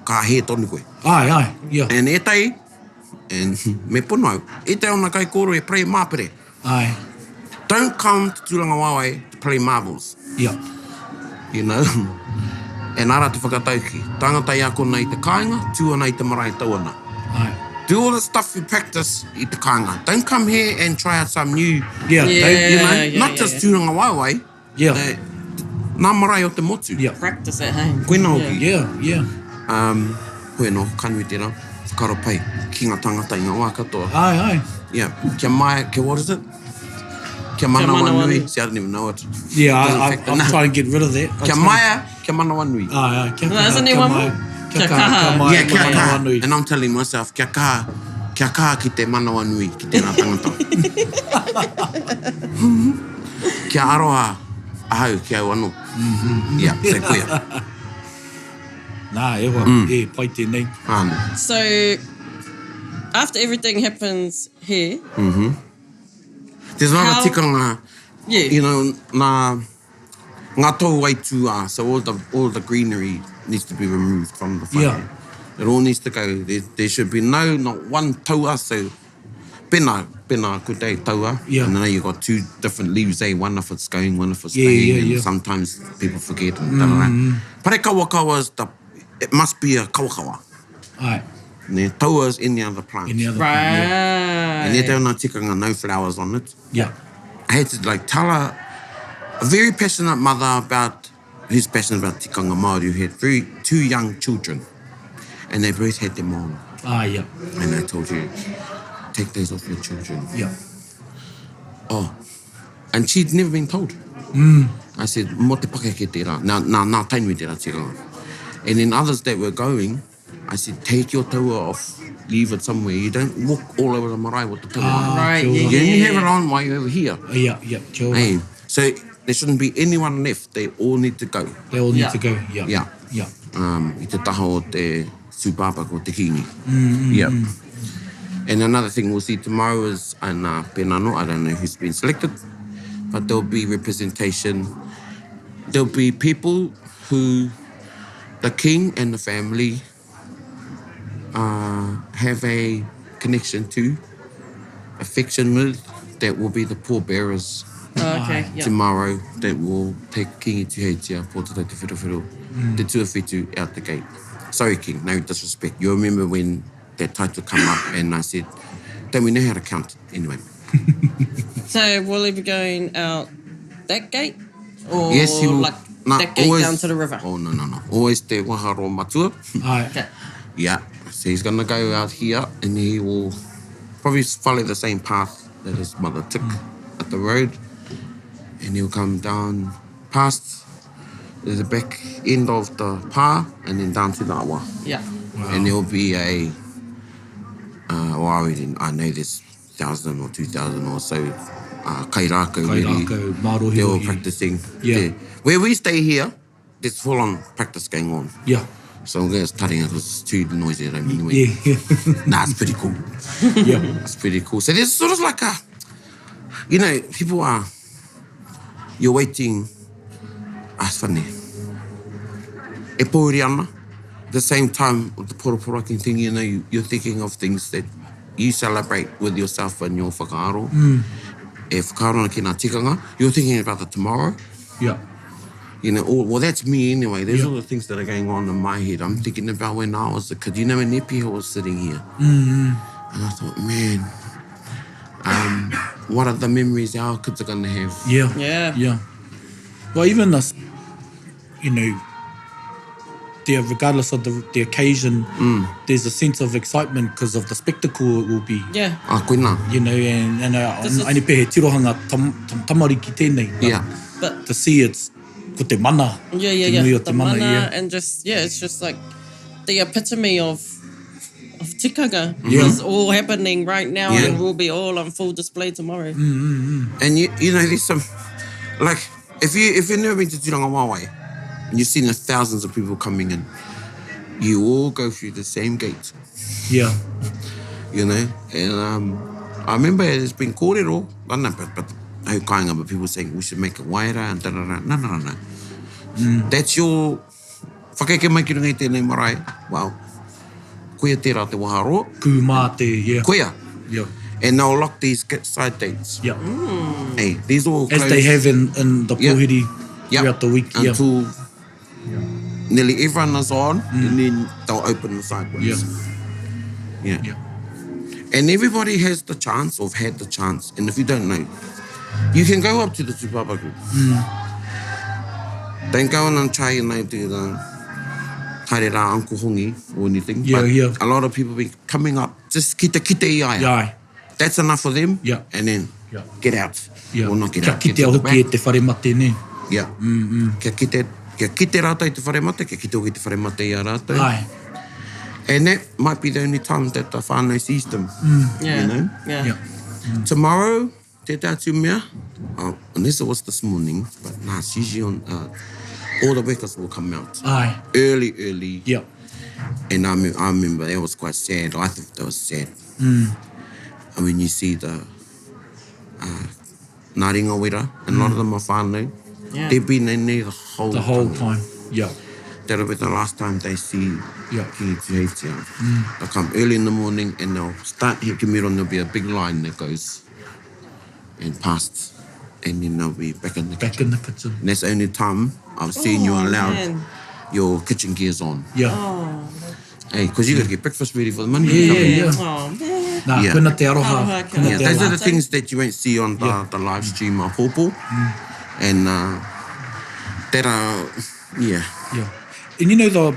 ka hē tonu koe. Ai, ai, yeah. And ētahi, and me pono au, ētahi o ngā kaikōrero e play māpere. Ai, Don't come to Tūrangawaewae to play marbles. yeah. You know? And ara te whakatauki. Tāngata i akona i te kāinga, tū ana i te marae tau ana. Ai. Do all the stuff you practice i te kāinga. Don't come here and try out some new, Yeah, Yeah. don't, you know, yeah, not yeah, just yeah. Tūrangawaewae, yeah. ngā marae o te motu. Yeah. Practice at home. Koina hoki. Yeah, yeah. Hoi anō, ka nui tērā. Whakaaro pai ki ngā tāngata i ngā wā katoa. Ai, ai. Yeah. Kia mai, kia what is it? Kia manawanui. manawanui. See, I don't even know it. Yeah, Doesn't I, affect I, I'm the- trying to get rid of that. Kia maia, kia manawanui. Ai, ai. Kia No, kaha, isn't there kia one mai, more? Kia Kia kaha, kaha. kia mai, Yeah, kia kia kaha. manawanui. And I'm telling myself, kia kaha, kia kaha ki te manawanui, ki tērā tangata. Kia aroha ahau ki au anō. Yeah, so koia. Nā, e hoa, e, pai tēnei. Āna. So, after everything happens here, There's a lot of How- tikanga, yeah. you know, nā, ngā tau aituā, so all the, all the greenery needs to be removed from the whare. Yeah. It all needs to go. There, there should be no, not one taua, so pena, pena ko te taua. Yeah. And then you got two different leaves, eh? One if it's going, one if it's Yeah, staying, yeah, and yeah. Mm-hmm. sometimes people forget. And mm. Parekawakawa is the, it must be a kawakawa. Ai, Ne, taua is any other plant. any other thing, yeah. Right. And they don't know tikanga, no flowers on it. Yeah. I had to like tell a, a very passionate mother about who's passionate about tikanga Māori who had very two young children and they both had them on. Ah, yeah. And I told you, take those off your children. Yeah. Oh. And she'd never been told. I said, mō te pakeke tērā, nā, nā, nā Tainui tērā tikanga. And then others that were going, I said, take your taua off, leave it somewhere. You don't walk all over the marae with the taua. Ah, Right, kia yeah, ora. You only have it on while you're over here. Yeah, yeah, kia ora. Hey, so there shouldn't be anyone left. They all need to go. They all need Yeah. to go. Yeah. Yeah. Yeah. I te taha o te tūpāpaku o te Kingi. Yeah. And another thing we'll see tomorrow is, and Penano, I don't know who's been selected, but there'll be representation. There'll be people who the king and the family have a connection to, affection with, that will be the pallbearers Oh, okay. Yeah. tomorrow that will take Kingi Tuheitia, Pōtatau Te Wherowhero, Te Tuawhitu out the gate. Sorry, King, no disrespect. You remember when that title come up and I said, don't we know how to count it? Anyway. So will he be going out that gate? Or Yes, he will. like Nah, that gate always- down to the river? Oh, no, no, no. Always te waharo matua. Ai. Okay. Yeah. So he's going to go out here and he will probably follow the same path that his mother took at the road. And he'll come down past the back end of the pā and then down to the awa. Yeah. And there'll be a, well, I already, I know there's 1,000 or 2,000 or so kairākau really. Kairākau, mārohirohi. They're all practicing. Yeah. There. Where we stay here, there's full on practice going on. Yeah. So I'm going to start because it's too noisy at home anyway. Yeah. Yeah. Nah, it's pretty cool. yeah. It's pretty cool. So there's sort of like a, you know, people are, you're waiting, ah, it's funny. E pōuri ana, the same time with the poroporoaki thing, you know, you're thinking of things that you celebrate with yourself and your whakaaro. E whakaaro ana ki ngā tikanga, you're thinking about the tomorrow. Yeah. You know, all, well, that's me anyway. There's Yeah. all the things that are going on in my head. I'm thinking about when I was a kid. You know, when Nepiha was sitting here. Mm-hmm. And I thought, man, what are the memories our kids are going to have? Yeah. Yeah. Yeah. Well, even this, you know, there, regardless of the, the occasion, mm. there's a sense of excitement because of the spectacle it will be. Yeah. Ah, koina. You know, and, and uh, is... aini pe he tirohanga tam, tam, tamariki tēnei. Yeah. But to see it's ko te mana. Yeah, yeah, yeah. The, the mana, mana yeah. and just, yeah, it's just like the epitome of of tikanga yeah. is all happening right now yeah. and will be all on full display tomorrow. Mm, mm, mm. And you, you know, there's some, like, if you if you've never been to Tūranga Waewae, and you've seen the thousands of people coming in, you all go through the same gate. Yeah. You know, and um, I remember there's been kōrero, I don't know, but, but hau kāinga, but people saying we should make it wider and da da da. No, no, no, no. Mm. That's your whakeke mai ki runga i tēnei marae. Well, koia tērā te waharoa. Kūmā te, yeah. Koia. Yeah. And they'll lock these side gates. Yeah. Mm. Hey, these all As they have in, in the pōhiri yeah. throughout the week. Yeah. Until yeah. nearly everyone is on, mm. and then they'll open the side ones. Yeah. Yeah. yeah. And everybody has the chance or had the chance. And if you don't know, you can go up to the Tupapa group. Mm. Don't go in and try and do the haere rā Uncle Hongi or anything. Yeah, but yeah. A lot of people be coming up just ki te kite i a ia. Yeah. That's enough for them. Yeah. And then yeah. get out. Yeah. Or not get kia out. Kia kitea hoki e te whare mate, nē? Yeah. Mm, mm. Kia kite, kia kite rātou i te whare mate, kia kite hoki te whare mate i a rātou. Ai. And that might be the only time that the whānau sees them. Mm. Yeah. You know? Yeah. Yeah. Mm. Tomorrow, tētahi atu mea, oh, unless it was this morning, but nah, it's usually on, uh, all the workers will come out. Aye. Early, early. Yeah. And I, I remember that was quite sad. I thought that was sad. Mm. I mean, you see the uh, ngā ringa wera, and a lot of them are whānau. Yeah. They've been in there the whole The whole time. time. Yeah. That'll be the last time they see Yeah. Kingi Tuheitia. Mm. They'll come early in the morning and they'll start here Kimiro and there'll be a big line that goes and past and then they'll be back in the Back kitchen. in the kitchen. And that's the only time I've seen you Oh, allowed man. your kitchen gears on. Yeah. Oh, Hey, because you got to get breakfast ready for the money. Yeah, yeah, yeah. oh man. Nā, Yeah. koina te aroha. Aroha, kia Koina Yeah, te those are aroha. the things that you won't see on the, Yeah. the live stream of Pawpaw. And uh, that are, yeah. Yeah. And you know the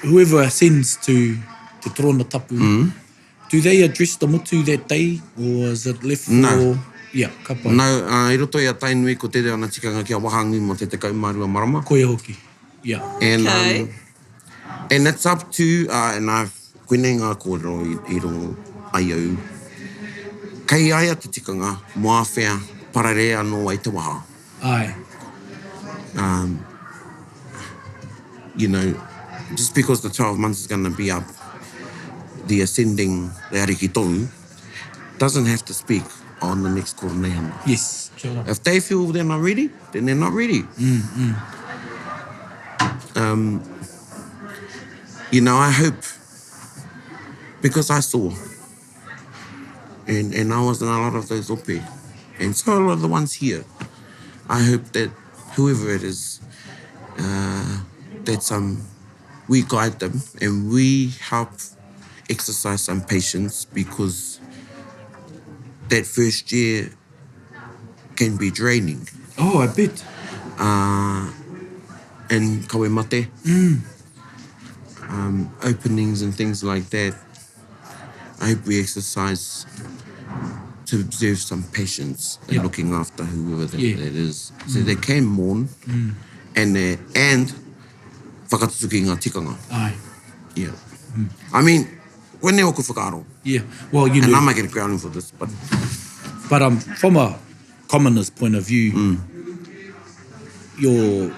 whoever ascends to te torona tapu, Mm. do they address the motu that day or is it left for... No. Yeah, ka pai. No, uh, i roto i a Tainui ko te ana tikanga kia wahangu mō te 12 marama. Koia hoki. Yeah. And, Okay. um, and it's up to, uh, and I've, koinei ngā kōrero i, i rongo ai au. Kei aia te tikanga, mō āwhea, pararē anō ai te waha. Ai. Um, you know, just because the 12 months is going to be up, the ascending, the ariki tohu, doesn't have to speak on the next koroneihana. Yes. Kia ora. If they feel they're not ready, then they're not ready. Mm, mm. Um, you know, I hope, because I saw, and, and I was in a lot of those ope, and so a lot of the ones here, I hope that whoever it is, uh, that um, we guide them and we help exercise some patience because that first year can be draining. Oh, I bet. Uh, and kawe mate. Mm. Um, openings and things like that. I hope we exercise to observe some patience in yeah. looking after whoever that, yeah. that is. So mm. they can mourn mm. and, uh, and whakatutuki ngā tikanga. Ai. Yeah. Mm. I mean, koinei oku whakaaro. Yeah, well, you And know. I might get a grounding for this, but... But um, from a commoner's point of view, mm. you're,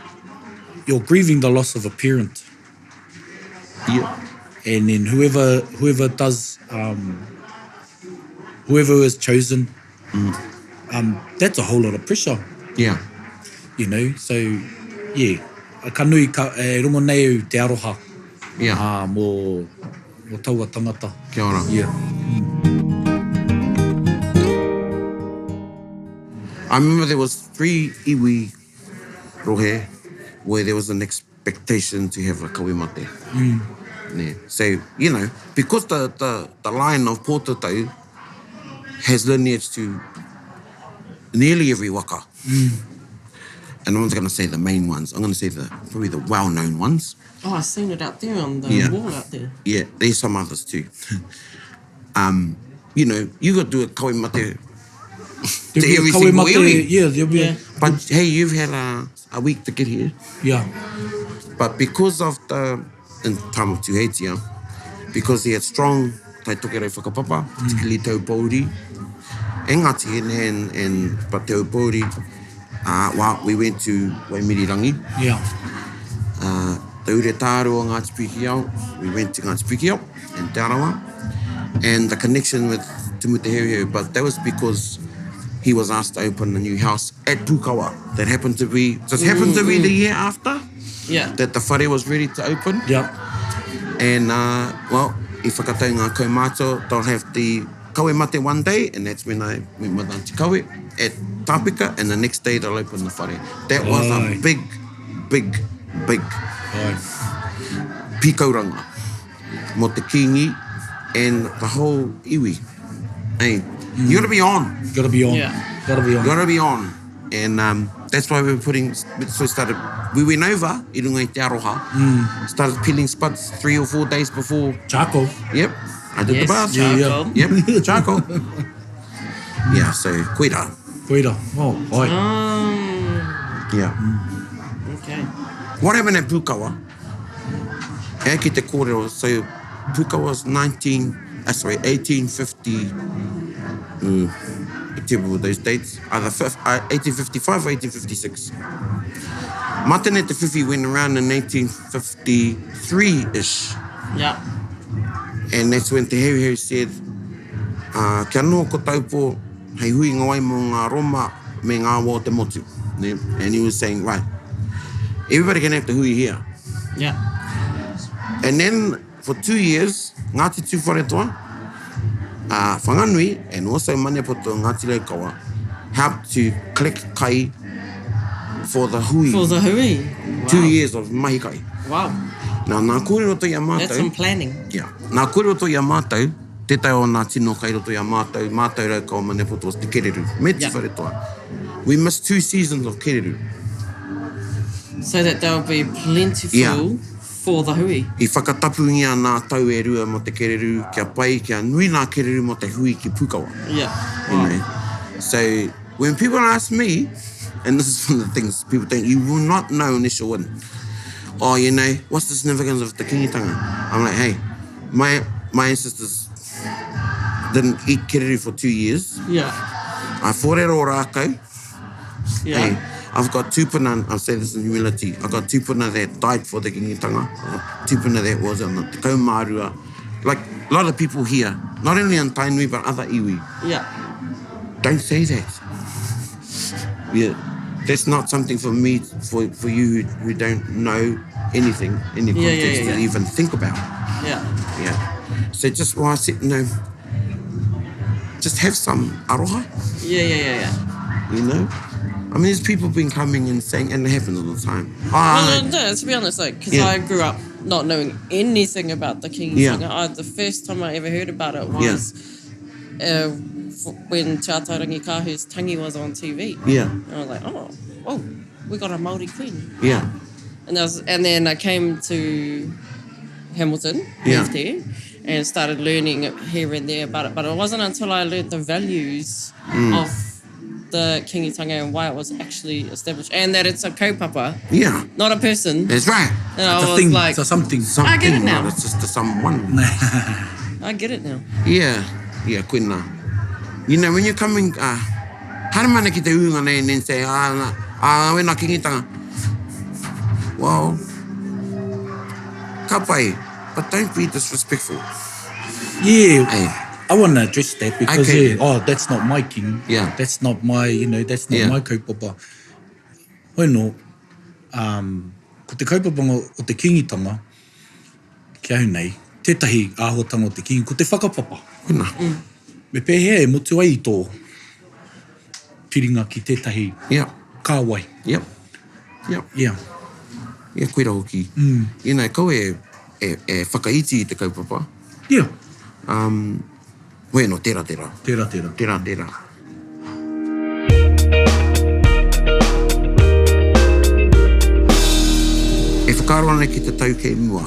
you're grieving the loss of a parent. Yeah. And then whoever whoever does, um, whoever is chosen, mm. um, that's a whole lot of pressure. Yeah. You know, so, yeah. Ka nui, ka, e rongo nei au te aroha yeah. uh, mō, mō taua tangata. Kia ora. Yeah. I remember there was three iwi rohe where there was an expectation to have a kawe mate. Mm. Yeah. So, you know, because the, the, the line of Pōtatau has lineage to nearly every waka. Mm. And I'm not going to say the main ones. I'm going to say the probably the well-known ones. Oh, I've seen it out there on the Yeah. wall out there. Yeah, there's some others too. um, you know, you got to do a kawe mate to There'll be a every kawe single mate- iwi. Yeah, there'll be Yeah. a, But hey, you've had a, a week to get here. yeah. But because of the, in time of Tuheitia, because he had strong Tai Tokerau whakapapa, particularly Te Aupōuri, and Ngāti Hine and, and but Te Aupōuri, uh, well, we went to Waimirirangi, Yeah. uh, Te Ure Tāru o Ngāti Pikiao, we went to Ngāti Pikiao in Te Arawa, and the connection with Tumu Te Heuheu, but that was because he was asked to open a new house at Pukawa. That happened to be, just happened to be the year after Yeah. that the whare was ready to open. Yeah. And, uh, well, i whakatau ngā kaumātua, they'll have the kawe mate one day, and that's when I went with Auntie Kawe at Tāpika, and the next day they'll open the whare. That was a Ai. big, big, big Ai. pikauranga mō te Kingi and the whole iwi. Hey, you gotta be on. Gotta be on. Yeah. Gotta be on. You gotta be on. And um, that's why we were putting, so we started, we went over i runga i te aroha, started peeling spuds 3 or 4 days before. Charcoal. Yep, I did Yes, the bath. Yeah, yeah. charcoal. Yep, charcoal. yeah, so koira. Koira. Oh, ai. Yeah. Okay. What happened at Pukawa? E ki te kōrero, so Pukawa was 19, sorry, 1850, terrible with those dates, either 1855 or 1856. Matene Te Whiwhi went around in 1853-ish. Yeah. And that's when Te Heuheu said, uh, kia noho ko Taupo hei hui ngawai mō ngā Roma me ngā wā o te motu. Ne? And he was saying, right, everybody can have the hui here. Yeah. And then for 2 years, Ngāti Tūwharetoa, Whanganui, and also Maniapoto and Ngāti Raukawa helped to collect kai for the hui. For the hui. Wow. 2 years of mahi kai. Wow. Nā, nā kōrero to i a mātou. That's some planning. Yeah. Nā kōrero to i a mātou, tētai o nā tino kai roto i a mātou, mātou Raukawa Maniapoto was te kereru, me Tūwharetoa. We missed 2 seasons of kereru. So that they'll be plentiful Yeah. for the hui. I whakatapungia nā tau e rua mō te kereru, kia pai, kia nui nā kereru mō te hui ki Pukawa. Yeah. You know? So when people ask me, and this is one of the things people think, you will not know unless you win. Oh, you know, what's the significance of the Kingitanga? I'm like, hey, my ancestors didn't eat kereru for 2 years. Yeah. I fought at Ōrākau. Yeah. Hey, I've got tūpuna, I'll say this in humility, I've got tūpuna that died for the Kingitanga. Tūpuna that was on the Te Kaumārua. Like, a lot of people here, not only in Tainui, but other iwi. Yeah. Don't say that. Yeah. That's not something for me, for you who don't know anything, any context Yeah. to even think about. Yeah. Yeah. So just, well, I said, no, just have some aroha. Yeah. You know? I mean, there's people been coming and saying, and it happens all the time. Ah, Well, no, to be honest, like, because Yeah. I grew up not knowing anything about the Kingitanga. Yeah. The first time I ever heard about it was when Te Atairangikaahu's tangi was on TV. Yeah. And I was like, oh, we got a Māori queen. Yeah. And then I came to Hamilton, moved here, and started learning here and there about it. But it wasn't until I learned the values of the Kingitanga and why it was actually established, and that it's a kaupapa, Yeah. not a person. That's right. And I It's a was thing. like, it's a something. Something, I get it now. Not, it's just a someone. I get it now. Yeah. Yeah, koina. You know, when you're coming, haere mana ki te ūnga nei and then say, wena Kingitanga. Well, ka pai, but don't be disrespectful. Yeah. Hey. I want to address that because, Okay. yeah, oh, that's not my king. Yeah. That's not my, you know, that's not Yeah. my kaupapa. Hoi no, ko te kaupapa o te Kingitanga, ki au nei, tētahi āhuatanga o te Kingi, ko te whakapapa. Koina. Me pēhea e motu ai i tō piringa ki tētahi kāwai. Yep. Yep. Yeah. Yeah, koira hoki. You know, kau e whakaiti i te kaupapa. Yeah. Bueno, tera, tera. Tera, tera. Tera, tera. whakaaro ana ki te tau kei mua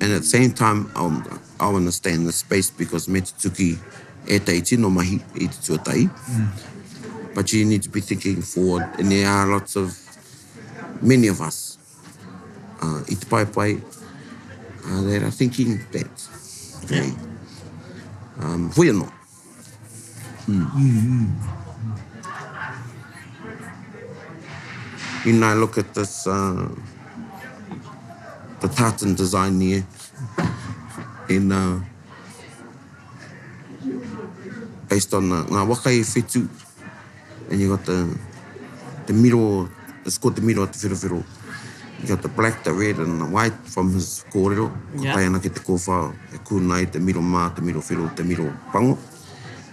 and at the same time um, I want to stay in this space because me tutuki ētahi tino mahi i te tuatahi. Mm. But you need to be thinking forward and there are lots of, many of us uh, i te paepae uh, that are thinking that. Okay. Yeah. Um, hoi anō. Mm. Mm -hmm. You know, look at this, uh, the tartan design there. And uh, based on the, ngā waka e whetu, and you got the, the miro, it's called the miro te wherowhero. You got the black, the red and the white from his kōrero. Ko yeah. tae ana ki te kōwha e kūna ai te miro mā, te miro whero, te miro pango.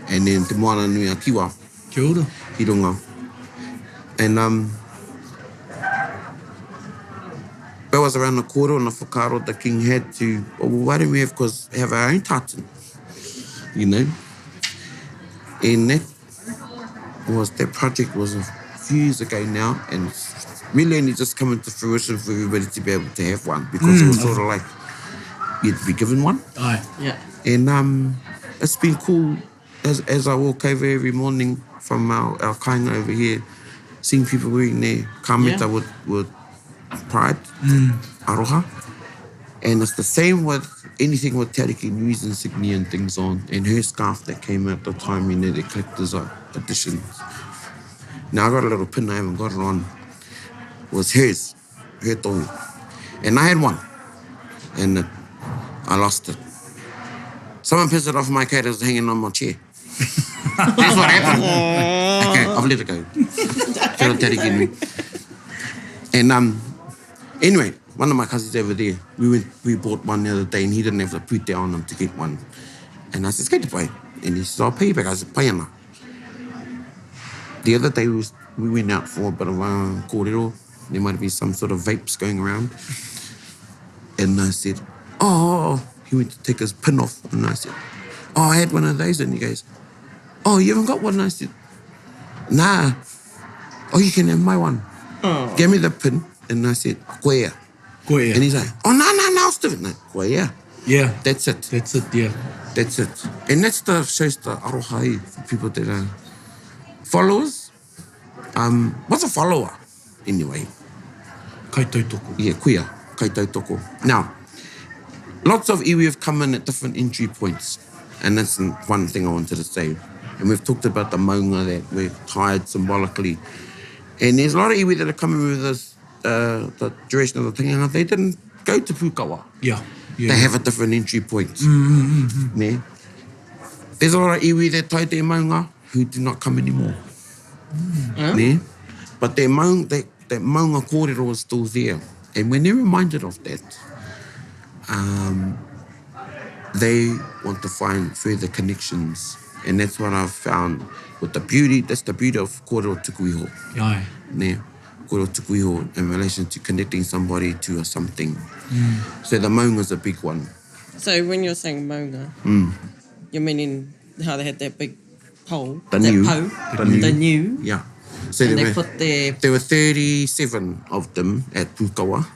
And then te moana nui a Kiwa. Kia ora. Ki runga. And um, that was around the kōrero and the whakaaro the king had to, oh, well, why don't we have, cause, have our own tartan, you know? And that was, that project was a few years ago now, and it's really only just coming to fruition for everybody to be able to have one, because mm. it was mm. sort of like you'd be given one. Aye. Yeah. And um, it's been cool as, as I walk over every morning from our, our kainga over here, seeing people wearing their kameta yeah. with, with pride, mm. aroha. And it's the same with anything with Te Ariki Nui's insignia and things on, and her scarf that came out the time, you know, the collector's editions. Now I got a little pin, I haven't got it on, was hers, her tohu. And I had one, and it, I lost it. Someone pissed it off my coat, it was hanging on my chair. That's what happened. Okay, I've let it go. Kia ora Te Ariki Nui. And um, anyway, one of my cousins over there, we went, we bought one the other day and he didn't have the pūtea on him to get one. And I said, kei te pai. And he says, I'll pay you back. I said, pai ana. The other day we, was, we went out for a bit of uh, kōrero. There might be some sort of vapes going around. And I said, oh, he went to take his pin off. And I said, oh, I had one of those. And he goes, oh, you haven't got one? And I said, nah. Oh, you can have my one. Oh. Give me the pin. And I said, koea. Koea. And he's like, oh, no, no, no, Stephen. No, koea. Yeah. That's it. That's it, yeah. That's it. And that's the, shows the aroha eh, for people that are followers. Um, what's a follower, anyway? Kaitautoko. Yeah, kuia, kaitautoko. Now, lots of iwi have come in at different entry points. And that's one thing I wanted to say. And we've talked about the maunga that we're tied symbolically. And there's a lot of iwi that are coming with this, uh, the duration of the tangihanga. They didn't go to Pukawa. Yeah. yeah. They have a different entry point. Mm, mm, mm, mm. Yeah. There's a lot of iwi that tied their maunga who do not come anymore. Mm. Yeah. But their maunga, that, that maunga kōrero is still there. And when they're reminded of that, um, they want to find further connections. And that's what I've found with the beauty, that's the beauty of kōrero tuku iho. Aye. Yeah. Kōrero tuku iho in relation to connecting somebody to a something. Mm. So the maunga's a big one. So when you're saying maunga, mm. you're meaning how they had that big pole. The new. Pou, the new. The new. Yeah. So and there they were, put their... There were 37 of them at Pukawa.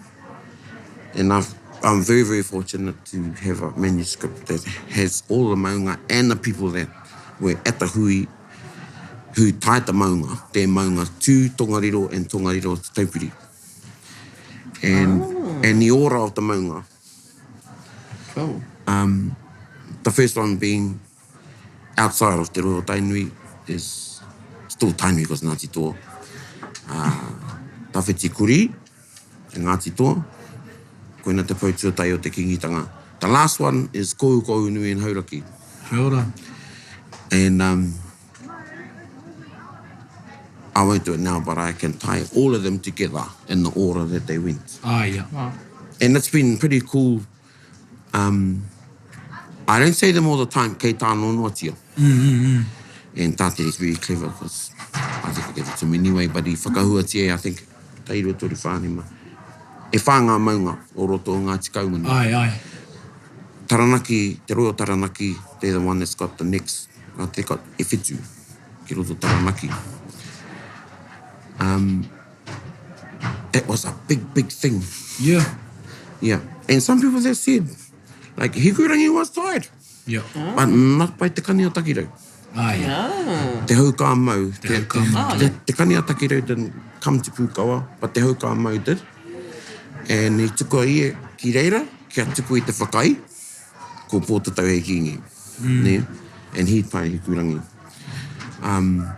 And I've, I'm very, very fortunate to have a manuscript that has all the maunga and the people that were at the hui who tied the maunga, their maunga, to Tongariro and Tongariro to Taupiri. And, oh. and the order of the maunga. Cool. Um, the first one being outside of Te Rohe o Tainui is still Tainui because Ngāti Toa. Uh, Tawhiti Kuri, te Ngāti Toa. Koina te pou tuatahi o te Kingitanga. The last one is Kohukohunui and Hauraki. Kia ora. And um, I won't do it now, but I can tie all of them together in the order that they went. Ah, yeah. Wow. And it's been pretty cool. Um, I don't say them all the time, kei tā nonoatia. Mm, mm, mm. And Tāteri's very clever, because I think I gave it to him anyway, but he whakahuatia, I think, tairua toru whānima. E whā ngā maunga o roto o Ngāti Kahungunu. Ai, ai. Taranaki, te rohe o Taranaki, they're the one that's got the next, uh, they got e whitu ki roto Taranaki. Um, that was a big, big thing. Yeah. Yeah. And some people have said, like, Hikurangi was tied. Yeah. But not by Te Kani o Takirau. Ah, yeah. Te Hau Ka Mau. Te, Hau Ka Mau. Te, te Kani a Takirau didn't come to Pūkawa, but Te Hau Ka Mau did. And he tuku a ia ki reira, kia tuku i te whakai, ko Pōtatau hei kīngi. Mm. Ne? And he tae Hikurangi. Um,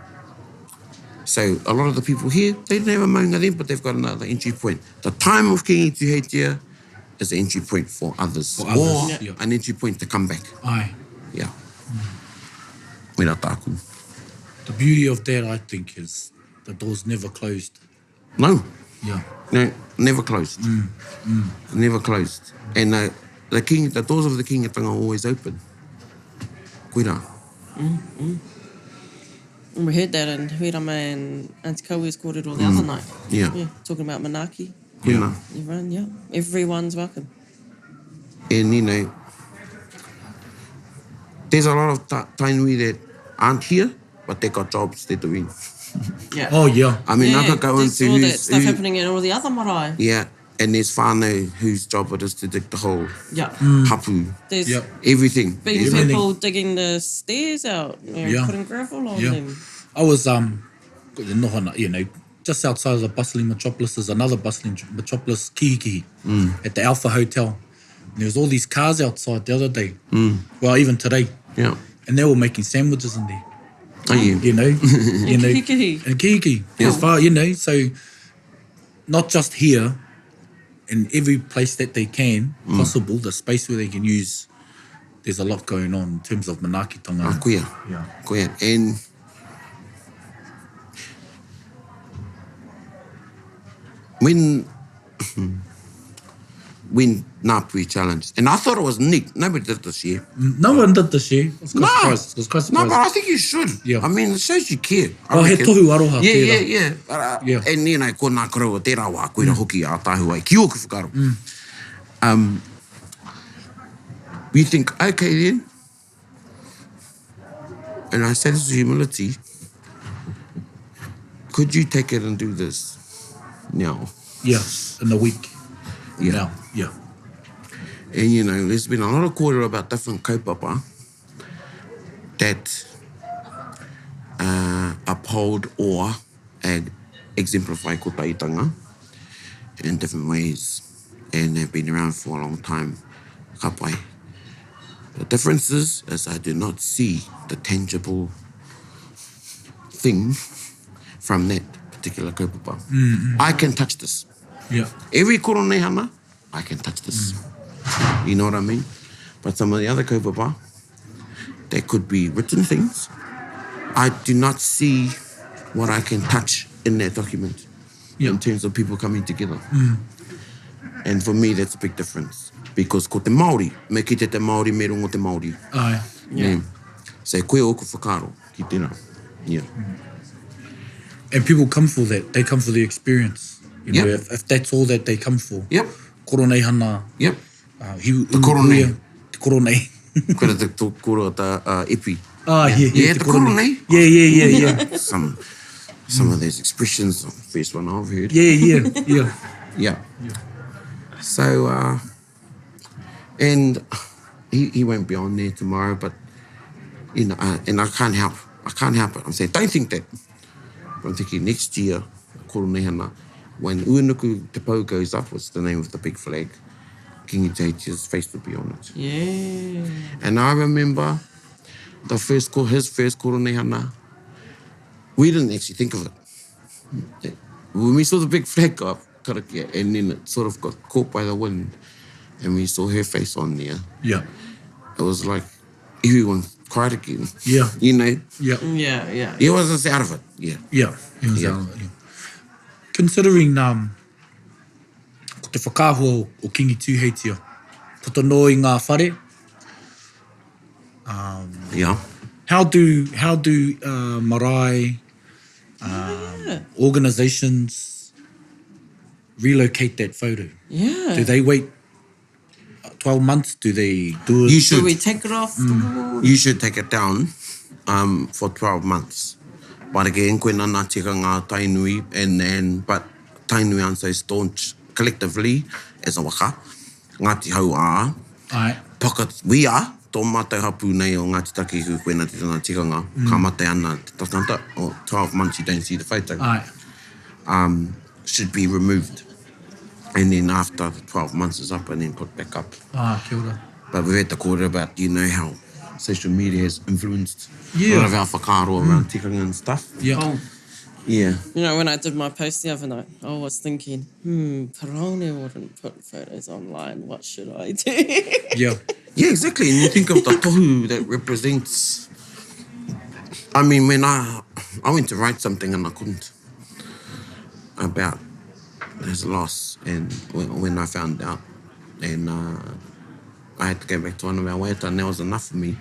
so a lot of the people here, they didn't have a maunga then, but they've got another entry point. The time of Kingi Tuheitia is an entry point for others. For others, or yeah. an entry point to come back. Aye. Yeah. Wera tāku. The beauty of that, I think, is the door's never closed. No. Yeah. No, never closed. Mm, mm. Never closed. And uh, the king, the doors of the kingitanga are always open. Koira. Mm, mm. And we heard that in Huirama and Auntie Kaui's kōrero the mm. other night. Yeah. Yeah, talking about manaaki. Koina. Everyone, yeah. Everyone's welcome. And, you know, there's a lot of ta Tainui that aren't here, but they got jobs they're doing. Yeah. Oh, yeah. I mean, yeah, I could go there's into all that who's, stuff who, happening in all the other marae. Yeah, and there's whānau whose job it is to dig the hole. Yeah. Mm. Hapu. There's Yep. Everything. been Everything. people digging the stairs out and Yeah. putting gravel on Yeah. them. I was, um, you know, just outside of the bustling metropolis is another bustling metropolis, Kihikihi, mm. at the Alpha Hotel. And there was all these cars outside the other day. Mm. Well, even today. Yeah. And they were making sandwiches in there. Oh, yeah. You know? you know. Kihikihi. In Kihikihi. Yeah. As far, you know, so not just here, in every place that they can, mm. possible, the space where they can use, there's a lot going on in terms of manaakitanga. Ah, koia. Yeah. Koia. And when when Ngāpuhi challenged, and I thought it was neat. Nobody did this year. No one did this year. I was quite No. surprised. I was quite No, surprised. but I think you should. Yeah. I mean, it shows you care. I Oh, he reckon. tohu aroha Yeah, tērā. yeah, yeah. But, uh, Yeah. And, you know, ko ngā koroua tērā wā, koira hoki a tāhu ai, ki ōku whakaaro. Mm. Um, you think, okay then, and I say this with humility, could you take it and do this now? Yeah, in a week. Yeah. Now, yeah. And you know, there's been a lot of kōrero about different kaupapa that uh, uphold or uh, exemplify kotahitanga in different ways and have been around for a long time. Ka pai. The difference is, is I do not see the tangible thing from that particular kaupapa. Mm-hmm. I can touch this. Yeah. Every koroneihana, I can touch this. Mm. You know what I mean? But some of the other kaupapa, they could be written things. I do not see what I can touch in that document Yeah. in terms of people coming together. And for me, that's a big difference. Because ko te Māori, me kite te Māori, me rongo te Māori. Aye. Yeah. So koe ōku whakaaro ki tērā. Yeah. And people come for that. They come for the experience. You know, Yep. if, if that's all that they come for. Yep. Koroneihana. Yep. Uh, hiu, Te koronei. Te koronei. Koe te tō koro ta uh, epi. Ah, yeah, yeah. Yeah, te koronei. Yeah, yeah, yeah, yeah. Some, some of those expressions, first one I've heard. Yeah, yeah, yeah. Yeah. So, uh, and he, he won't be on there tomorrow, but, you know, uh, and I can't help. I can't help it. I'm saying, don't think that. But I'm thinking next year, Koroneihana, when Uenuku Te Pou goes up, what's the name of the big flag, Kingi Teitia's face will be on it. Yeah. And I remember the first call, his first Koroneihana, we didn't actually think of it. When we saw the big flag go up, karakia, and then it sort of got caught by the wind, and we saw her face on there, Yeah. it was like everyone cried again. Yeah. You know? Yeah. Yeah, yeah. He was just out of it. Yeah. Yeah. He was Yeah. out of it, yeah. Considering um, ko te whakaahua o, o Kingi Tūheitia, puta noa i ngā whare, Yeah. how do, how do uh, marae, um, organisations relocate that photo? Yeah. Do they wait 12 months? Do they do it? You Do should we take it off the wall? you should take it down um, for 12 months. But again, koe nana tika ngā Tainui, and, and, but Tainui aren't so staunch collectively as a waka. Ngāti Hauā, Ae. Paka, we are, tō mātou hapū nei o Ngāti Takihu, koina te tana tikanga, ka mate ana te tangata, oh, 12 months you don't see the photo. Ae. Um, should be removed. And then after the 12 months is up and then put back up. Ah, kia ora. But we've had the kōrero about, you know, how social media has influenced yeah. a lot of our whakaaro around tikanga and stuff. Yeah. Oh. Yeah. You know, when I did my post the other night, I was thinking, hmm, Paraone wouldn't put photos online. What should I do? Yeah. Yeah, exactly. And you think of the tohu that represents. I mean, when I I went to write something and I couldn't about his loss, and when, when I found out, and uh, I had to go back to one of our waiata, and that was enough for me.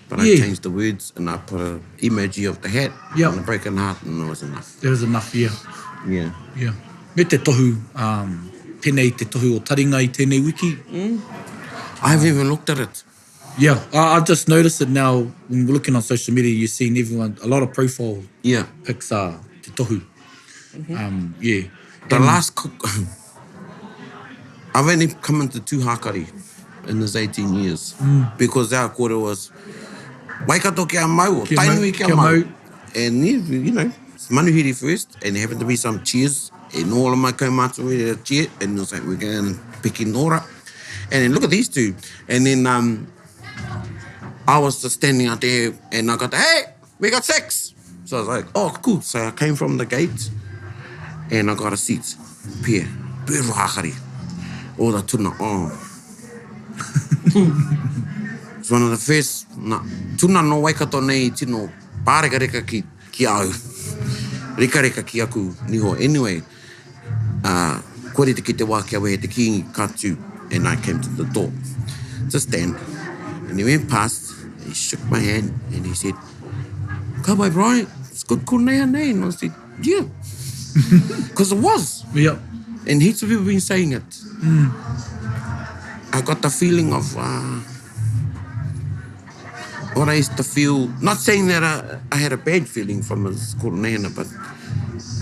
But I Yeah. changed the words and I put an emoji of the hat Yeah. and a broken heart, and it was enough. There was enough, yeah. Yeah. Yeah. Me te tohu, um, tēnei te tohu o taringa i tēnei wiki. I haven't even looked at it. Yeah, I, I've just noticed it now when we're looking on social media, you're seeing everyone, a lot of profile Yeah. pics are te tohu. Um, yeah. The last cook. I've only come into two hākari in this 18 years because our kōrero was Waikato kia mau or Kia mau, Tainui kia kia mau. mau. And you, you know, it's manuhiri first and there happened to be some cheers and all of my kaumātua were there to cheer and it was like, we're going picking ora. And then look at these two. And then um, I was just standing out there and I got the, hey, we got six. So I was like, oh, cool. So I came from the gate and I got a seat. Pia, beautiful hākari. All the tuna, oh. It's one of the first, na, tuna no Waikato nei tino pārekareka ki, ki a au. Rekareka ki aku niho. Anyway, uh, kua rite ki te wā kia wehe te kīngi, ka tū. And I came to the door to stand. And he went past, he shook my hand, and he said, Ka pai, Brian, it's good konei nei. And I said, yeah. Because it was. Yeah. And heaps of people been saying it. I got the feeling of uh, what I used to feel. Not saying that I, I had a bad feeling from his koronehana, but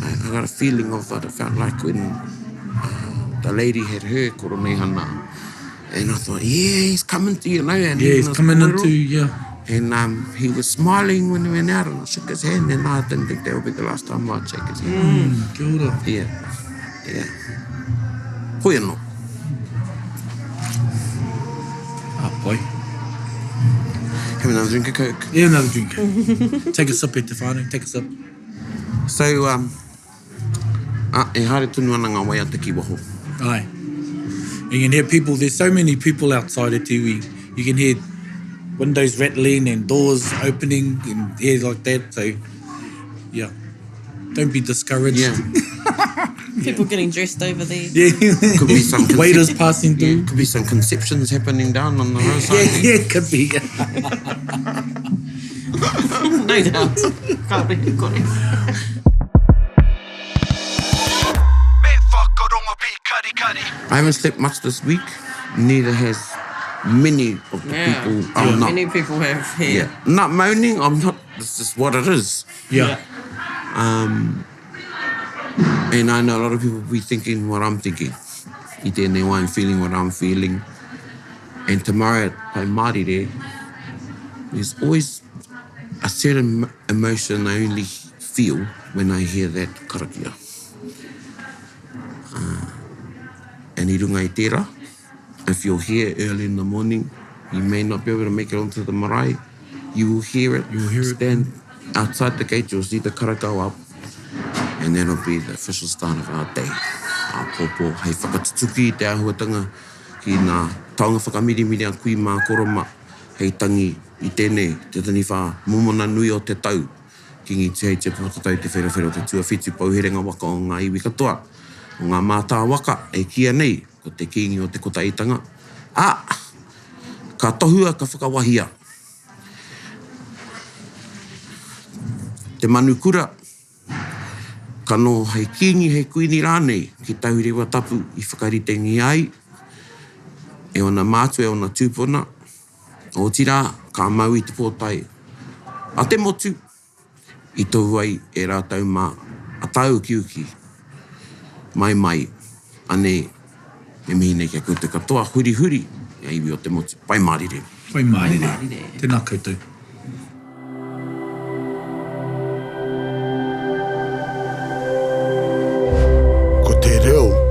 I, I got a feeling of what it felt like when uh, the lady had her koronehana. And I thought, yeah, he's coming to you know. And Yeah, he's his coming kōrero. into, yeah. And um, he was smiling when he went out, and I shook his hand, and I didn't think that would be the last time I'd shake his hand. Kia ora. Yeah, yeah. Hoi anō. Ah, boy. Have another drink of Coke. Yeah, another drink. Take a sip, e te whānau. Take a sip. So, um, ah, e haere tonu ana ngā waiata ki waho. Aye. You can hear people, there's so many people outside at iwi. You can hear windows rattling and doors opening and hear like that. So, yeah. Don't be discouraged. Yeah. People getting dressed over there. Yeah. Could be some concep- Waiters passing Yeah, through. could be some conceptions happening down on the roadside. Yeah, yeah, could be. No doubt. Can't be got it. Me whakarongo pīkarikari. I haven't slept much this week. Neither has many of the Yeah. people. I'm not. Many people have here. Yeah. Not moaning. I'm not. This is what it is. Yeah. And I know a lot of people be thinking what I'm thinking. I tēnei wā and feeling what I'm feeling. And tomorrow at Pai Mārire, there's always a certain emotion I only feel when I hear that karakia. Uh, and i runga i tērā, if you're here early in the morning, you may not be able to make it onto the marae. You will hear it. You will hear it. Stand outside the gate, you'll see the kara go up. And that'll be the official start of our day. Āpōpō, hei whakatutuki i te āhuatanga ki ngā taonga whakamirimiri a kui mā koro mā, hei tangi i tēnei, te taniwha momona nui o te tau, Kīngi Tūheitia Pōtatau Te Wherowhero Te Tuawhitu Pouherenga Waka o ngā iwi katoa, o ngā mātā waka e kīia nei ko te Kīngi o te Kotahitanga, ā, ka tohua ka whakawahia te manu kura, ka noho hei kīngi, hei kuini rānei ki Taurewa Tapu i whakaritengia ai e ōna mātua, e ōna tūpuna, otirā, ka mau i te pōtae a te motu i tohu ai e rātou mā a tāukiuki mai mai, anei. E mihi nei ki a koutou katoa, hurihuri, ngā iwi o te motu. Pai mārire. Pai mārire. Tēnā koutou. Ko te reo.